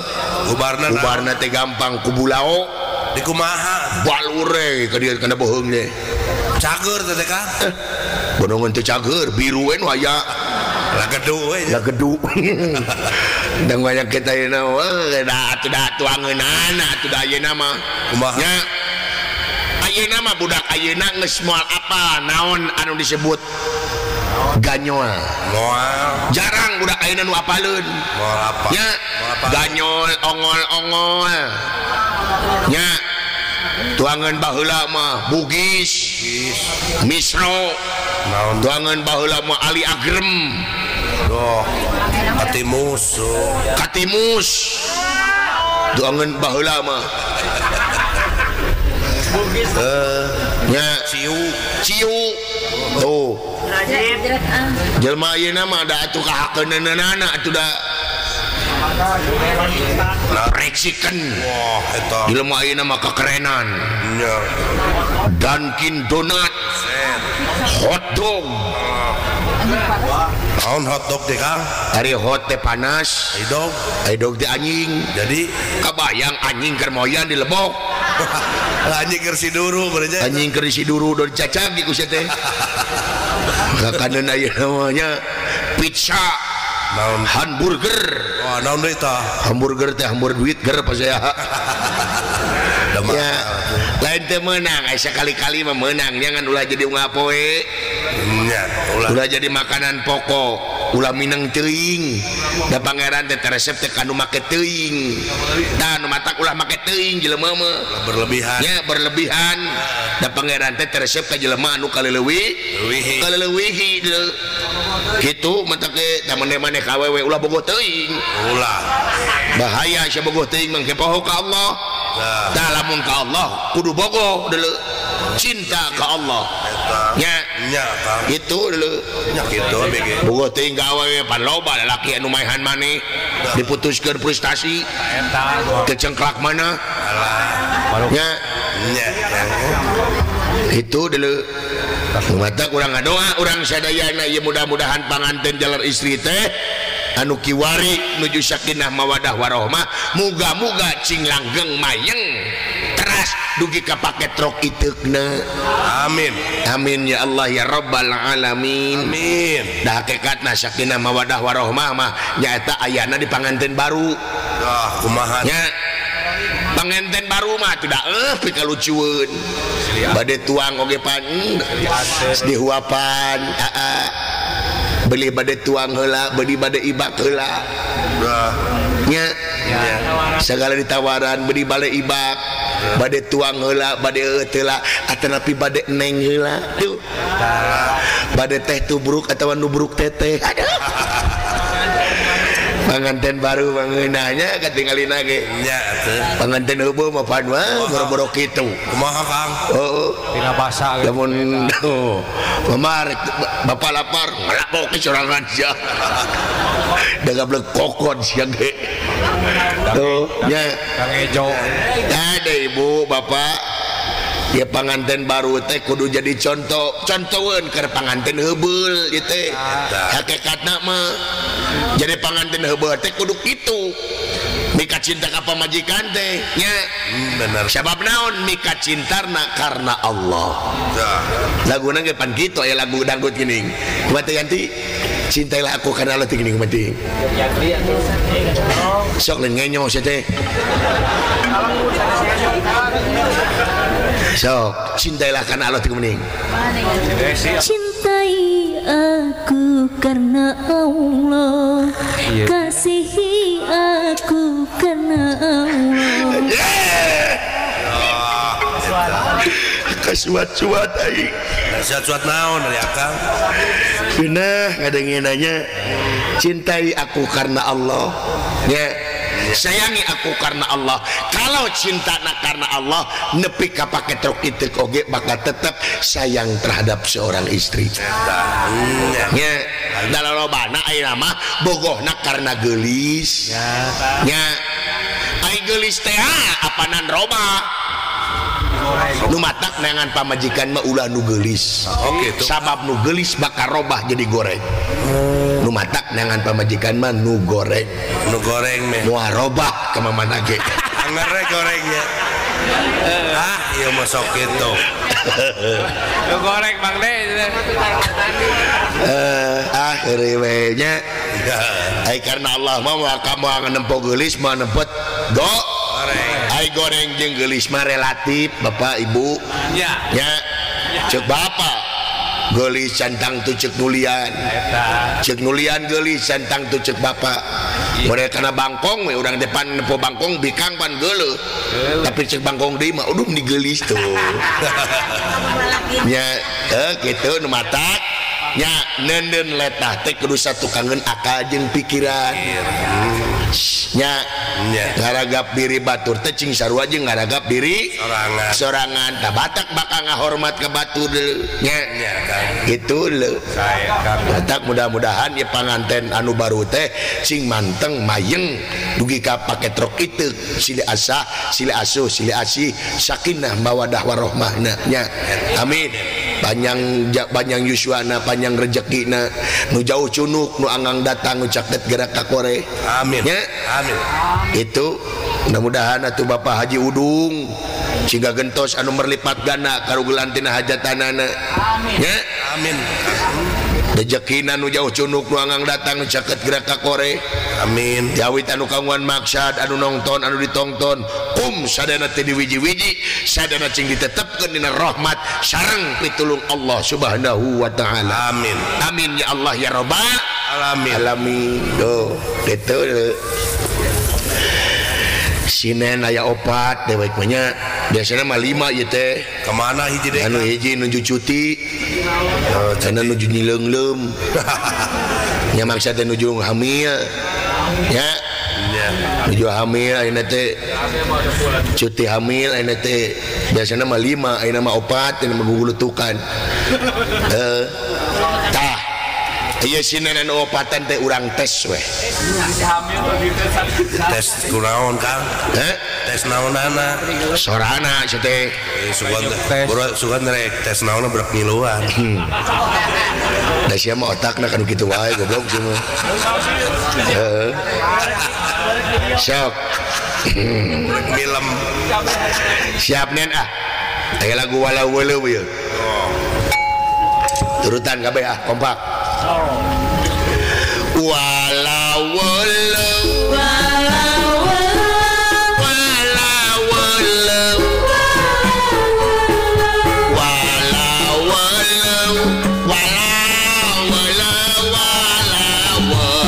Ubarna teh gampang ku bulao. Di kumaha? Balure ka dieu kana beuheung teh. Cager teh Kang. Gonongeun teh cager, biru we nu aya. Lagedu we. Lagedu. Dan banyak kita ayeuna wah da atuh da tuangeunana atuh da ayeuna mah. Kumaha? Nya. Ayeuna mah budak ayeuna geus moal apa naon anu disebut ganyol. Moal. Jarang budak ayeuna nu apaleun. Moal apa? Nya. Ganyol ongol-ongol. Nya. Tuangan baheula mah Bugis, Misro, tuangan baheula mah Ali Agrem. Doh, Katimus. Katimus. Tuangan baheula mah. Nya Ciu, Ciu. Tuh. Jelema ayeuna mah da atuh kahakeunana atuh da Mexican. Wah, eta. Jelema ayeuna mah kekerenan. Nya. Dunkin Donat. Hot dog. Naon hot dog teh Kang? Ari hot teh panas, ai dog, ai dog teh anjing. Jadi kabayang anjing keur moyan di lebok. Anjing keur siduru berarti. Anjing keur siduru do dicacag ku sia teh. Kakaneun ayeuna mah nya pizza. Naon hamburger. Wah, naon deui tah? Hamburger teh hambur duit ger pas saya. Ya, lain teh meunang, aya sakali-kali mah meunang, jangan ulah jadi unggal poe. Nya, ulah jadi makanan pokok, ulah mineng teuing. Da pangeran teh resep teh kanu make teuing. Tah nu matak ulah make teuing jelema mah. Berlebihan. Nya berlebihan. Da pangeran teh resep ka jelema anu kaleuwih, kaleuwihi deui. Kitu matak ge da mane-mane ka awewe ulah bogoh teuing. Ulah. Bahaya sia bogoh teuing mangke poho ka Allah. Tah lamun ka Allah kudu bogoh deuleu. Cinta ka Allah. Nya, nya Kang. Kitu deuleu. Nya kitu bege. Bogoh teuing ka awewe pan loba lalaki anu maehan maneh diputuskeun frustasi. Teu cengklak mana? Alah. Nya, nya. Itu deuleu. Mata kurang ngadoa urang sadayana ieu mudah-mudahan panganten jalar istri teh anu kiwari nuju sakinah mawadah warohmah, muga-muga cing langgeng mayeng teras dugi ka pake trok iteukna. Amin. Amin ya Allah ya rabbal alamin. Amin. Da hakikatna sakinah mawadah warohmah mah nyaeta ayana di panganten baru. Dah kumaha nya panganten baru mah tidak pikalucueun. Bade tuang oge pan dihuapan aa beli bade tuang heula beli bade ibak heula nya segala ditawaran beli bade ibak bade tuang heula bade heula atanapi bade neng heula tuh bade teh tubruk atawa nubruk teteh. Panganten baru bangeunahnya katingalina ge nya teh panganten heubeul mah pan mah boro-boro kitu kumaha Kang heeh tina basa ge lamun mamar bapak lapar ngalapok ke sorangan sia da gablek kokon sia ge tuh nya Kang Ejo ada ibu bapak ya panganten baru teh kudu jadi contoh contoheun keur panganten heubeul ieu teh hakikatna mah jadi panganten heubeul teh kudu kitu mika cinta ka pamajikan teh nya bener sabab naon mika cintarna karena Allah. Laguna ge pan kitu aya lagu dangdut geuning kumaha teh Yanti cintailah aku karena Allah teh geuning kumaha teh sok lain ngenyo sia teh. So, cintailah karena Allah teh mending. Cintai aku karena Allah, kasihi aku karena Allah. Kasuat-suat aing. Kasuat-suat naon dari akang? Geunah ngadengeunanya cintai aku karena Allah. Nya. Sayangi aku karena Allah. Kalau cintana karena Allah nepi ka paketrok itu oge bakal tetap sayang terhadap seorang istri. Nya dalalobana ayeuna mah bogohna karena geulis. Nya ai geulis teh apanan roba. Nu matak neangan pamajikan mah ulah nu geulis. Sabab nu geulis bakal robah jadi goreng. Nu matak neangan pamajikan mah nu goreng. Nu goreng meh. Moal robah ka mamana ge. Anger gorengnya. Ah, ieu mah sok kitu. Nu goreng Bang De. Ah heureuy we nya. Ai karena Allah mah moal nempo geulis moal nempet go. Ai goreng jeung geulis mah relatif Bapak Ibu. Ya. Ya. Ceuk Bapak geulis cantang tu ceuk nulian. Ceuk nulian geulis cantang tu ceuk Bapak. Mere kana bangkong we urang depan nempo bangkong bikang pan geuleuh. Tapi ceuk bangkong deui mah uduh digeulis tuh. Nya kitu nu matak nya neundeun letah teh kudu satukangeun akal jeung pikiran. Nya ngaragap diri batur teh cing sarua jeung ngaragap diri sorangan. Sorangan tah batak bakal ngahormat ka batur nya. Gitu leuh. Batak mudah-mudahan ye panganten anu baru teh cing manteng mayeng dugi ka paketrok itu silih asah, silih asuh, silih asih, sakinah mawadah warohmahna nya. Amin. Panjang panjang yuswana, panjang rezekina, nu jauh cunuk, nu anggang datang, nu caket gerak ka kore. Amin. Nya. Amin. Itu mudah-mudahan atuh Bapak Haji Udung siga gentos anu merlipat ganda karugelan tina hajatanana. Amin. Nya. Amin. Rezekina nu jauh cunuk, nu anggang datang, nu caket gerak ka kore. Amin. Jawit anu kagungan maksad, anu nongton, anu ditongton, kum sadana teh diwiji-wiji, sadana cing ditetepkeun dina rahmat sareng pitulung Allah Subhanahu wa taala. Amin. Amin ya Allah ya Rabbal alamin. Alamin. Duh, kitu. Sinen aya opat dewek mah nya. Biasana mah 5 ieu teh. Kemana hiji deui? Anu hiji nuju cuti. Anu nuju nyileungleum. Nya maksa teh nuju hamil. Nya. Nuju hamil ayeuna teh cuti hamil ayeuna teh biasana mah 5 ayeuna mah 4 ayeuna mah gugulutukan. Tah. Ieu sinen anu opatan teh urang tes weh. Tes kunaon Kang? Heh? Tes naonana? Sorana sia teh. Sugan sugan rek tes naonna berak ngiluan. Da sia mah otakna kanu kitu wae goblok sia mah. Heeh. Sok. Film. Siap nen ah. Aya lagu walau walau ieu. Turutan kabeh ah kompak. Walau walau walau walau walau walau walau walau.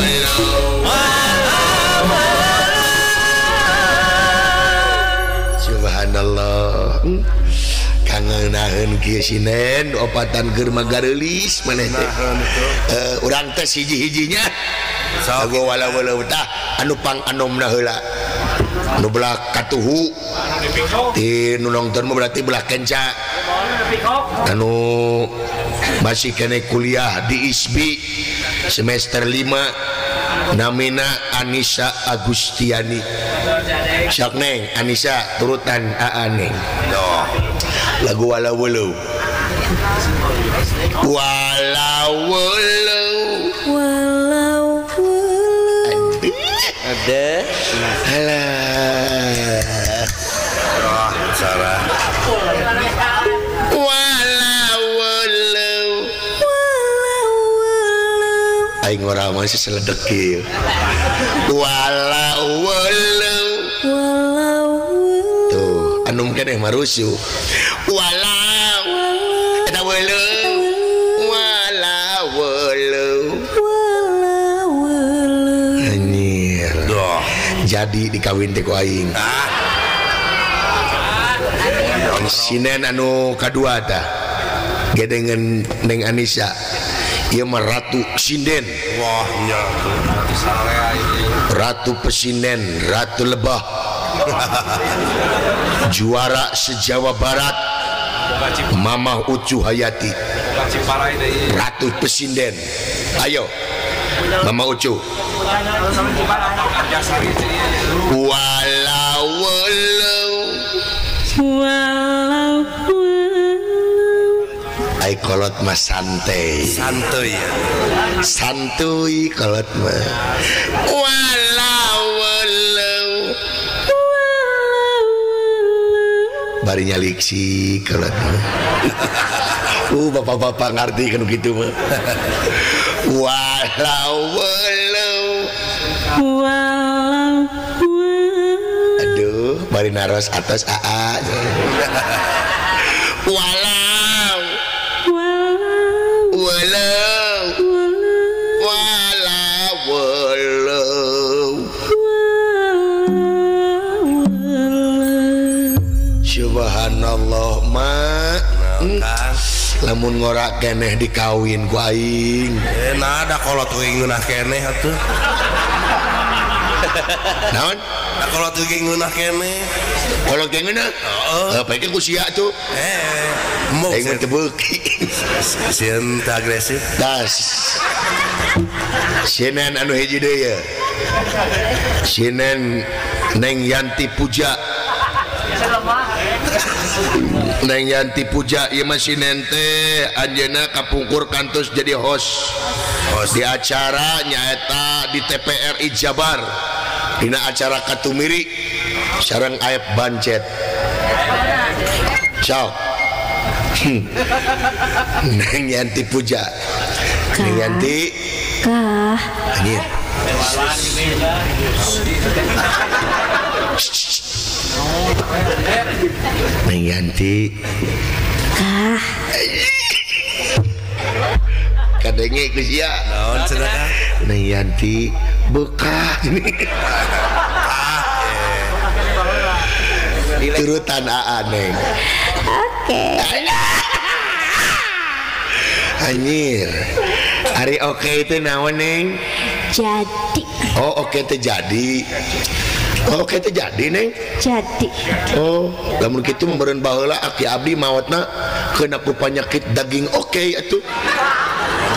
Subhanallah. Kangenaheun kieu sinen opatan keur magareulis maneh teh. Urang teh hiji-hijinya. Lagu walau walau tah anu pang anomna heula. Anu belah katuhu. Ti nu nongton mah berarti belah kenca. Anu masih kene kuliah di ISBI semester 5 namina Anissa Agustiani. Sok neng Anissa turutan aa neng. Lagu walau walau. Walau walau. Walau walau. Ada. Alah. Oh, salah. Walau walau. Walau walau. Aing ora mah seledek kieu. Walau walau. Walau walau. Tuh, anu keneh mah rusuh. Walau eta walau. Walau walau. Walau walau. Anjir. Jadi dikawin teh ku aing. Sinen anu kadua tah. Gedengen Neng Anissa. Ieu mah ratu sinden. Wah, nya tuh. Ratu Pesinen, Ratu Lebah, juara se-Jawa Barat, Mamah Ucu Hayati, Ratu Pesinden. Ayo, Mama Ucu. Walau walau walau ai kolot mah santai. Santuy ya. Santuy kolot mah. Walau walau bari nyaliksi kolot mah. Bapak-bapak ngerti kan gitu mah. Walau walau walau. Aduh, bari naros atas aa. Walau walau walau walau. Subhanallah mak. Lamun ngorak keneh dikawin ku aing. Nah da kolot we ngeunah keneh atuh. Naon? Da kolot we ngeunah keneh. Kolot ge ngeunah? Heeh. Bae ku sia tuh. Mau aing teu beuki. Sieun teu agresif. Das. Sieun anu hiji deui ye. Sieun Neng Yanti Puja. Neng Yanti Puja ieu mah sinen teh anjeunna kapungkur kantos jadi host di acara nyaeta di TPRI Jabar dina acara Katumiri sareng Aep Bancet. Sok. Neng Yanti Puja. Neng Yanti. Kah. Anjir. Neng Yanti. Kah. Kadenge ku sia. Naon cenah? Neng Yanti bekah. Turutan aa Neng. Oke. Anjir. Ari oke itu naon Neng? Jadi. Oh oke teh jadi. Oh, oke teh jadi Neng? Jadi. Oh, lamun kitu meureun baheula aki abdi maotna keuna ku panyakit daging oke atuh.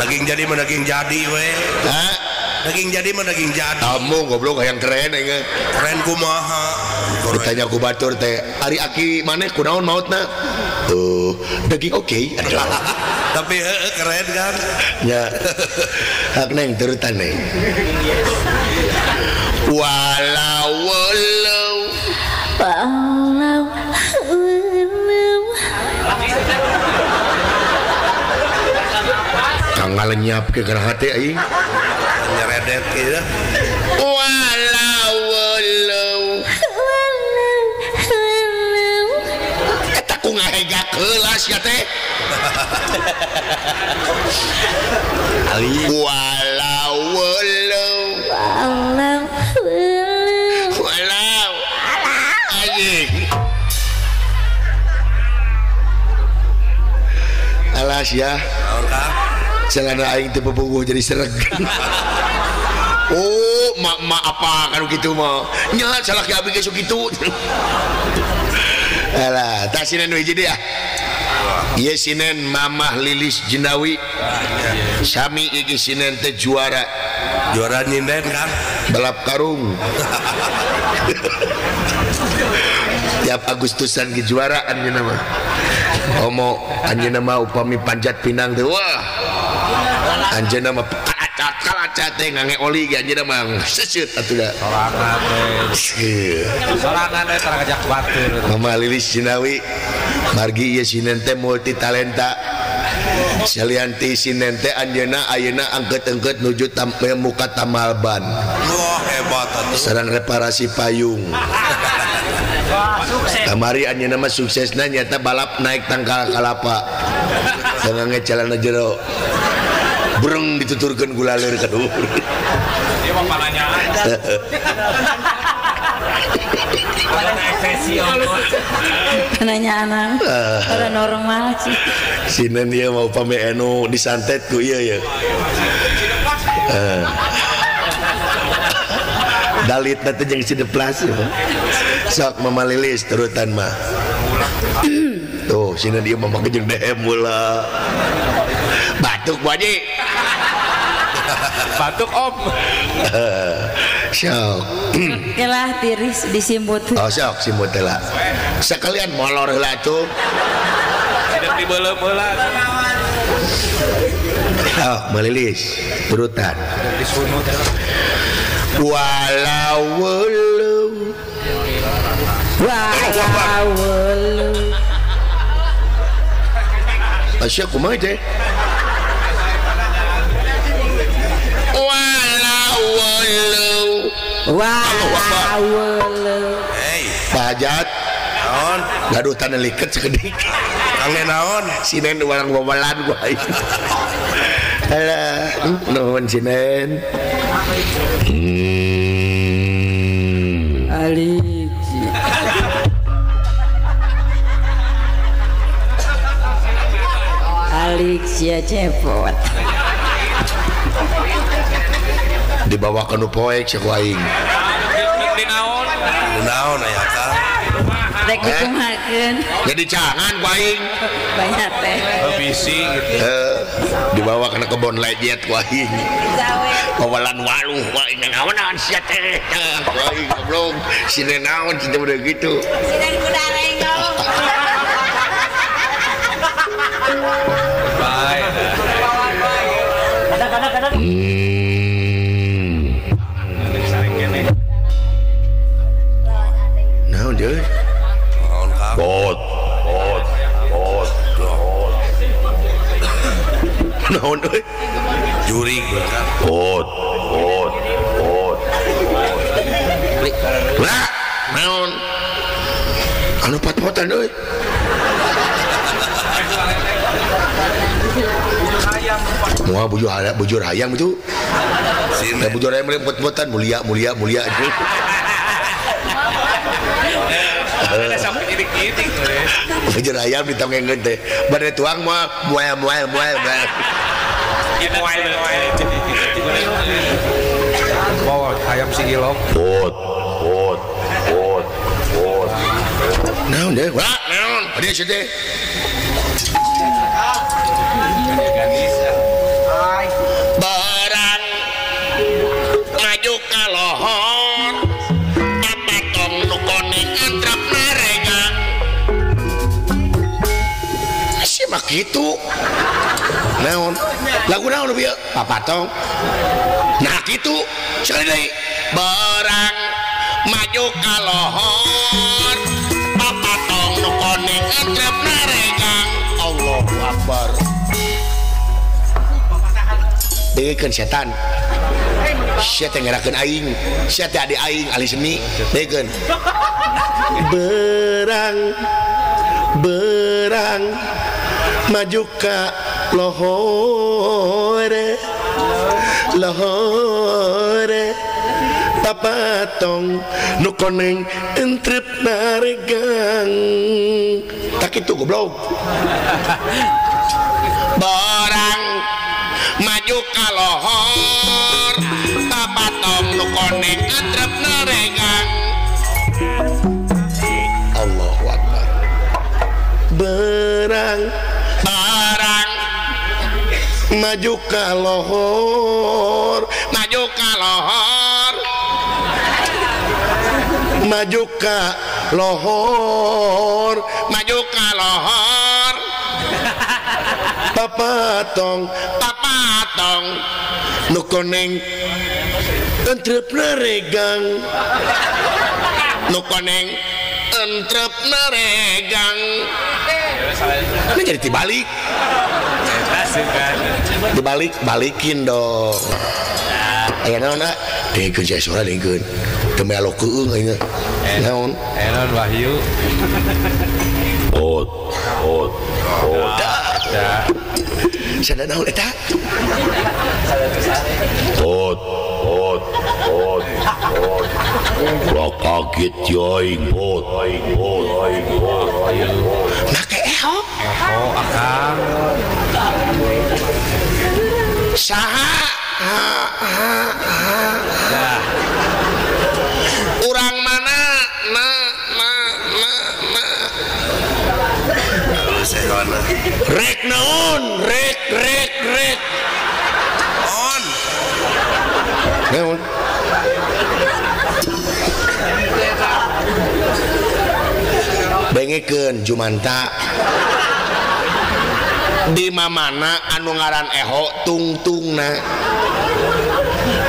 Daging jadi mah daging jadi we. Hah? Daging jadi mah daging jadi. Kamu goblok hayang keren aing. Keren kumaha? Ditanya ku batur teh, ari aki maneh kunaon maotna? Tuh, daging oke. Tapi keren kan? Ya. Hak Neng turutan Neng. Walau walau walau walau. Kang ngalenyap ke kana hate aing. Nyeredet kieu. Walau walau walau. Eta ku ngahegak heula sia teh. Walau walau walau walau anjing. Alas ya. Celana aing teu pepuguh jadi sereg. Oh, mak apa kan gitu mah. Nya salaki abi ge kitu. Alah, tah sinen we hiji deui ah. Ieu sinen Mamah Lilis Jenawi. Sami iki sinen teh juara. Juara nyinden kan? Balap karung. Tiap Agustusan ge juara anjeunna mah. Omo anjeunna mah upami panjat pinang teh wah. Anjeunna mah kalacat teh ngange oli ge anjeunna mah seseut atuh da. Sorangan teh. Sorangan teh tara ngajak batur. Mama Lilis Jenawi margi ieu sinen teh multi talenta. Salianti sinen teh anjeunna ayeuna angkeut-angkeut nuju muka tamal ban. Wah hebat atuh. Sareng reparasi payung. Wah sukses. Kamari anjeunna mah suksesna nyata balap naik tangkal kalapa. Ngange calana jero. Breng dituturkeun ku laleur ka dhuwur. Ieu mah pananyaan. Penanyaan ora normal sih. Sinen ieu mau pame anu disantet ku ieu ya. Dalit nanti jeung si deplas sok Mama Lilis turutan mah. Tuh sini dia mama jeung dehem mula. Batuk Bu Haji. Batuk Om. Sok. Kelah tiris disimbut. Oh sok simbut heula. Sekalian molor heula tuh. Tidak dibeuleum heula. Oh, Malilis turutan. Walau walau walau walau. Asya kumaha teh? Walau walau walau walau. Hey, Pak Hajat. Naon? Gaduh tanah liket sekedik. Kang naon? Sinen warang wawalan gua. Alah, nuhun sinen. Alik. Alik sia cepot. Dibawa ke nu poek sia ku aing. Di naon? Naon aya ka? Rek dikumahakeun. Jadi cangan ku aing. Banyak teh. Bisi gitu. Dibawa kana kebon lejet ku aing. Bawalan waluh ku aing naon-naon sia teh. Ku aing goblok. Sine naon sia udah gitu. Sinen kuda rengong. Bae. Kadang-kadang. Naon deui? Naon Kang? Bot. Bot. Bot. Bot. Naon euy? Jurig Kang. Bot. Bot. Bot. Lah, naon? Anu pot-potan euy. Moal bujur hayam itu. Da bujur hayam pot-potan mulia mulia mulia. Ada sampai nyidik-nyidik bujur ayam ditongengkeun teh. Bade tuang moal mual mual mual. Mual mual. Bawa ayam si ilok. Bot bot bot bot. Naon deui? Wah, naon? Bade sia teh. Barang maju ka lohor apatong nu koneng antrap naregang. Sia mah kitu. Naon? Lagu naon ieu? Papatong. Nah kitu. Sekali deui. Barang maju ka lohor papatong nu koneng antrap naregang. Allahu Akbar. Dengekeun setan. Sia teh ngerakeun aing, sia teh ade aing ahli seni. Dengekeun. Berang berang maju ka lohor lohor papatong nu koneng entrep naregang. Tak kitu goblok. Barang maju ka lohor papatong nu koneng entrep naregang. Allahu Akbar. Berang barang maju ka lohor maju ka lohor maju ka lohor maju ka lohor papatong papatong nu koneng entrep naregang nu koneng entrep naregang. Ini jadi dibalik. Dibalik balikin dong. Aya naon ah? Dengekeun sia sora dengekeun. Teu melo keueung aing. Naon? Aya naon Wahyu? Ot ot ot. Sada naon eta? Ot ot ot ot. Ulah kaget aing bot bot bot. Make eho. Eho akang. Saha? Ha ha ha. Rek naon, rek rek rek. On. Naon? Dengekeun Jumanta. Di mamana anu ngaran eho tungtungna.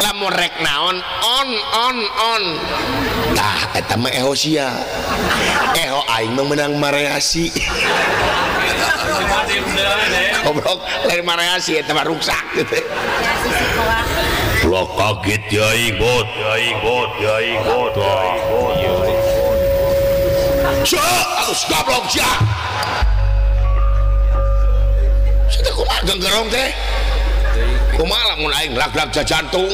Lamun rek naon on on on. Tah eta mah eho sia. Eho aing mah meunang mareasi. Goblok lain mareasi eta mah ruksak gitu. Ulah kaget ya aing bot, ya aing bot, ya aing bot. Sia, alus goblok sia. Sia teh kumaha genggerong teh? Kumaha lamun aing lag-lag jajantung.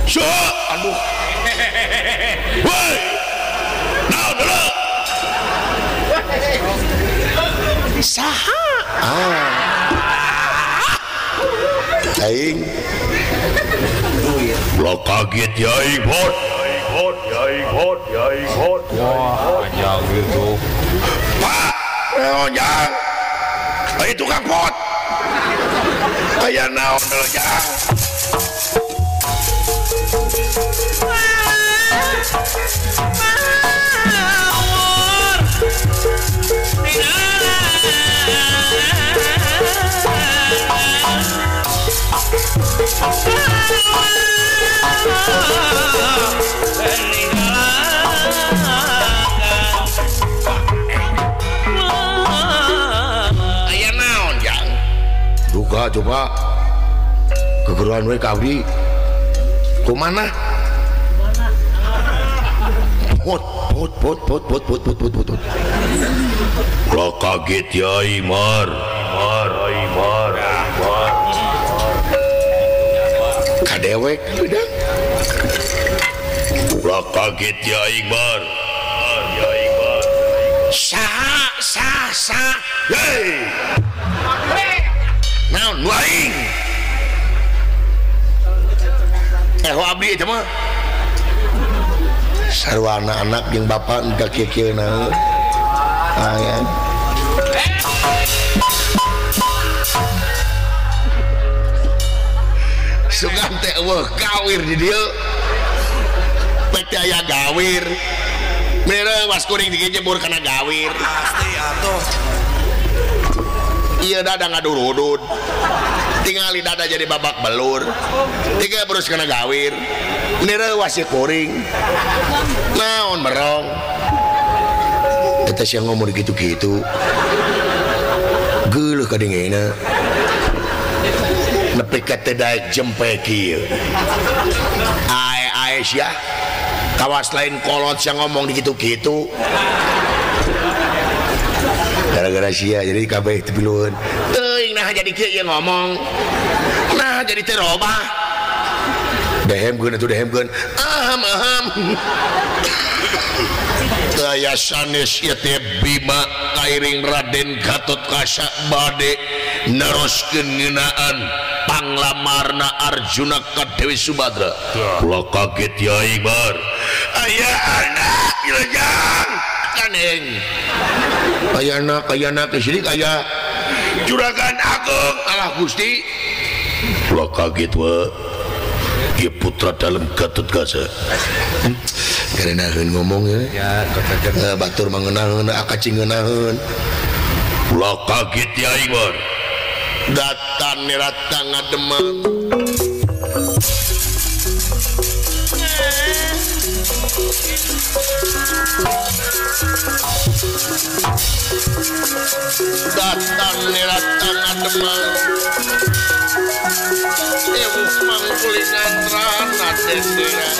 Sia, aduh. Woi. Naon deuleu? Saha? Ah. Aing. Ulah kaget ya aing bot. Bot, ya aing bot, ya aing bot. Wah, anjang gitu. Pak, naon jang? Ai tukang pot. Aya naon deuleu jang? Aya naon jang? Duka coba kegeruan we ka abdi. Kumaha? Pot pot pot pot pot pot pot pot pot. Ulah kaget ya aing mar. Mar, aing mar, mar. Kadewek bidang. Ulah kaget ya aing mar. Ya aing mar. Sa sa sa. Hei. Naon nu aing? Eho abdi eta mah. Sarua anak-anak jeung bapak nu ka kieu-kieuna. Aya. Sugan teh eueuh gawir di dieu. Pek teh aya gawir. Mere was kuring dijebur kana gawir. Pasti atuh. Ieu dada ngadurudud. Tingali dada jadi babak belur. Tiga berus kana gawir. Mere was kuring. Naon merong. Eta sia ngomong gitu-gitu. Geuleuh kadengena. Nepi ka teu daek jempe kieu. Ae-ae sia. Kawas lain kolot sia ngomong gitu-gitu. Gara-gara sia jadi kabeh teu pilueun. Teuing nah jadi kieu ieu ngomong. Nah jadi teu robah. Dehemkeun atuh dehemkeun. Aham aham. Daya sanes ieu teh Bima kairing Raden Gatotkaca bade neroskeun ngeunaan panglamarna Arjuna ka Dewi Subadra. Ulah kaget ya aing bar. Aya anak ieu kaneng. Aya anak, aya anak sirik aya Juragan Agung alah Gusti. Ulah kaget we. Ieu putra dalem Gatotkaca. Karena ngomong ya, ya batur mangenaheun akacing ngeunaheun. Ulah kaget ya aing bar. Datan nirata ngademang. Datan nirata ngademang. Ewuh mangkulingan rana dendera.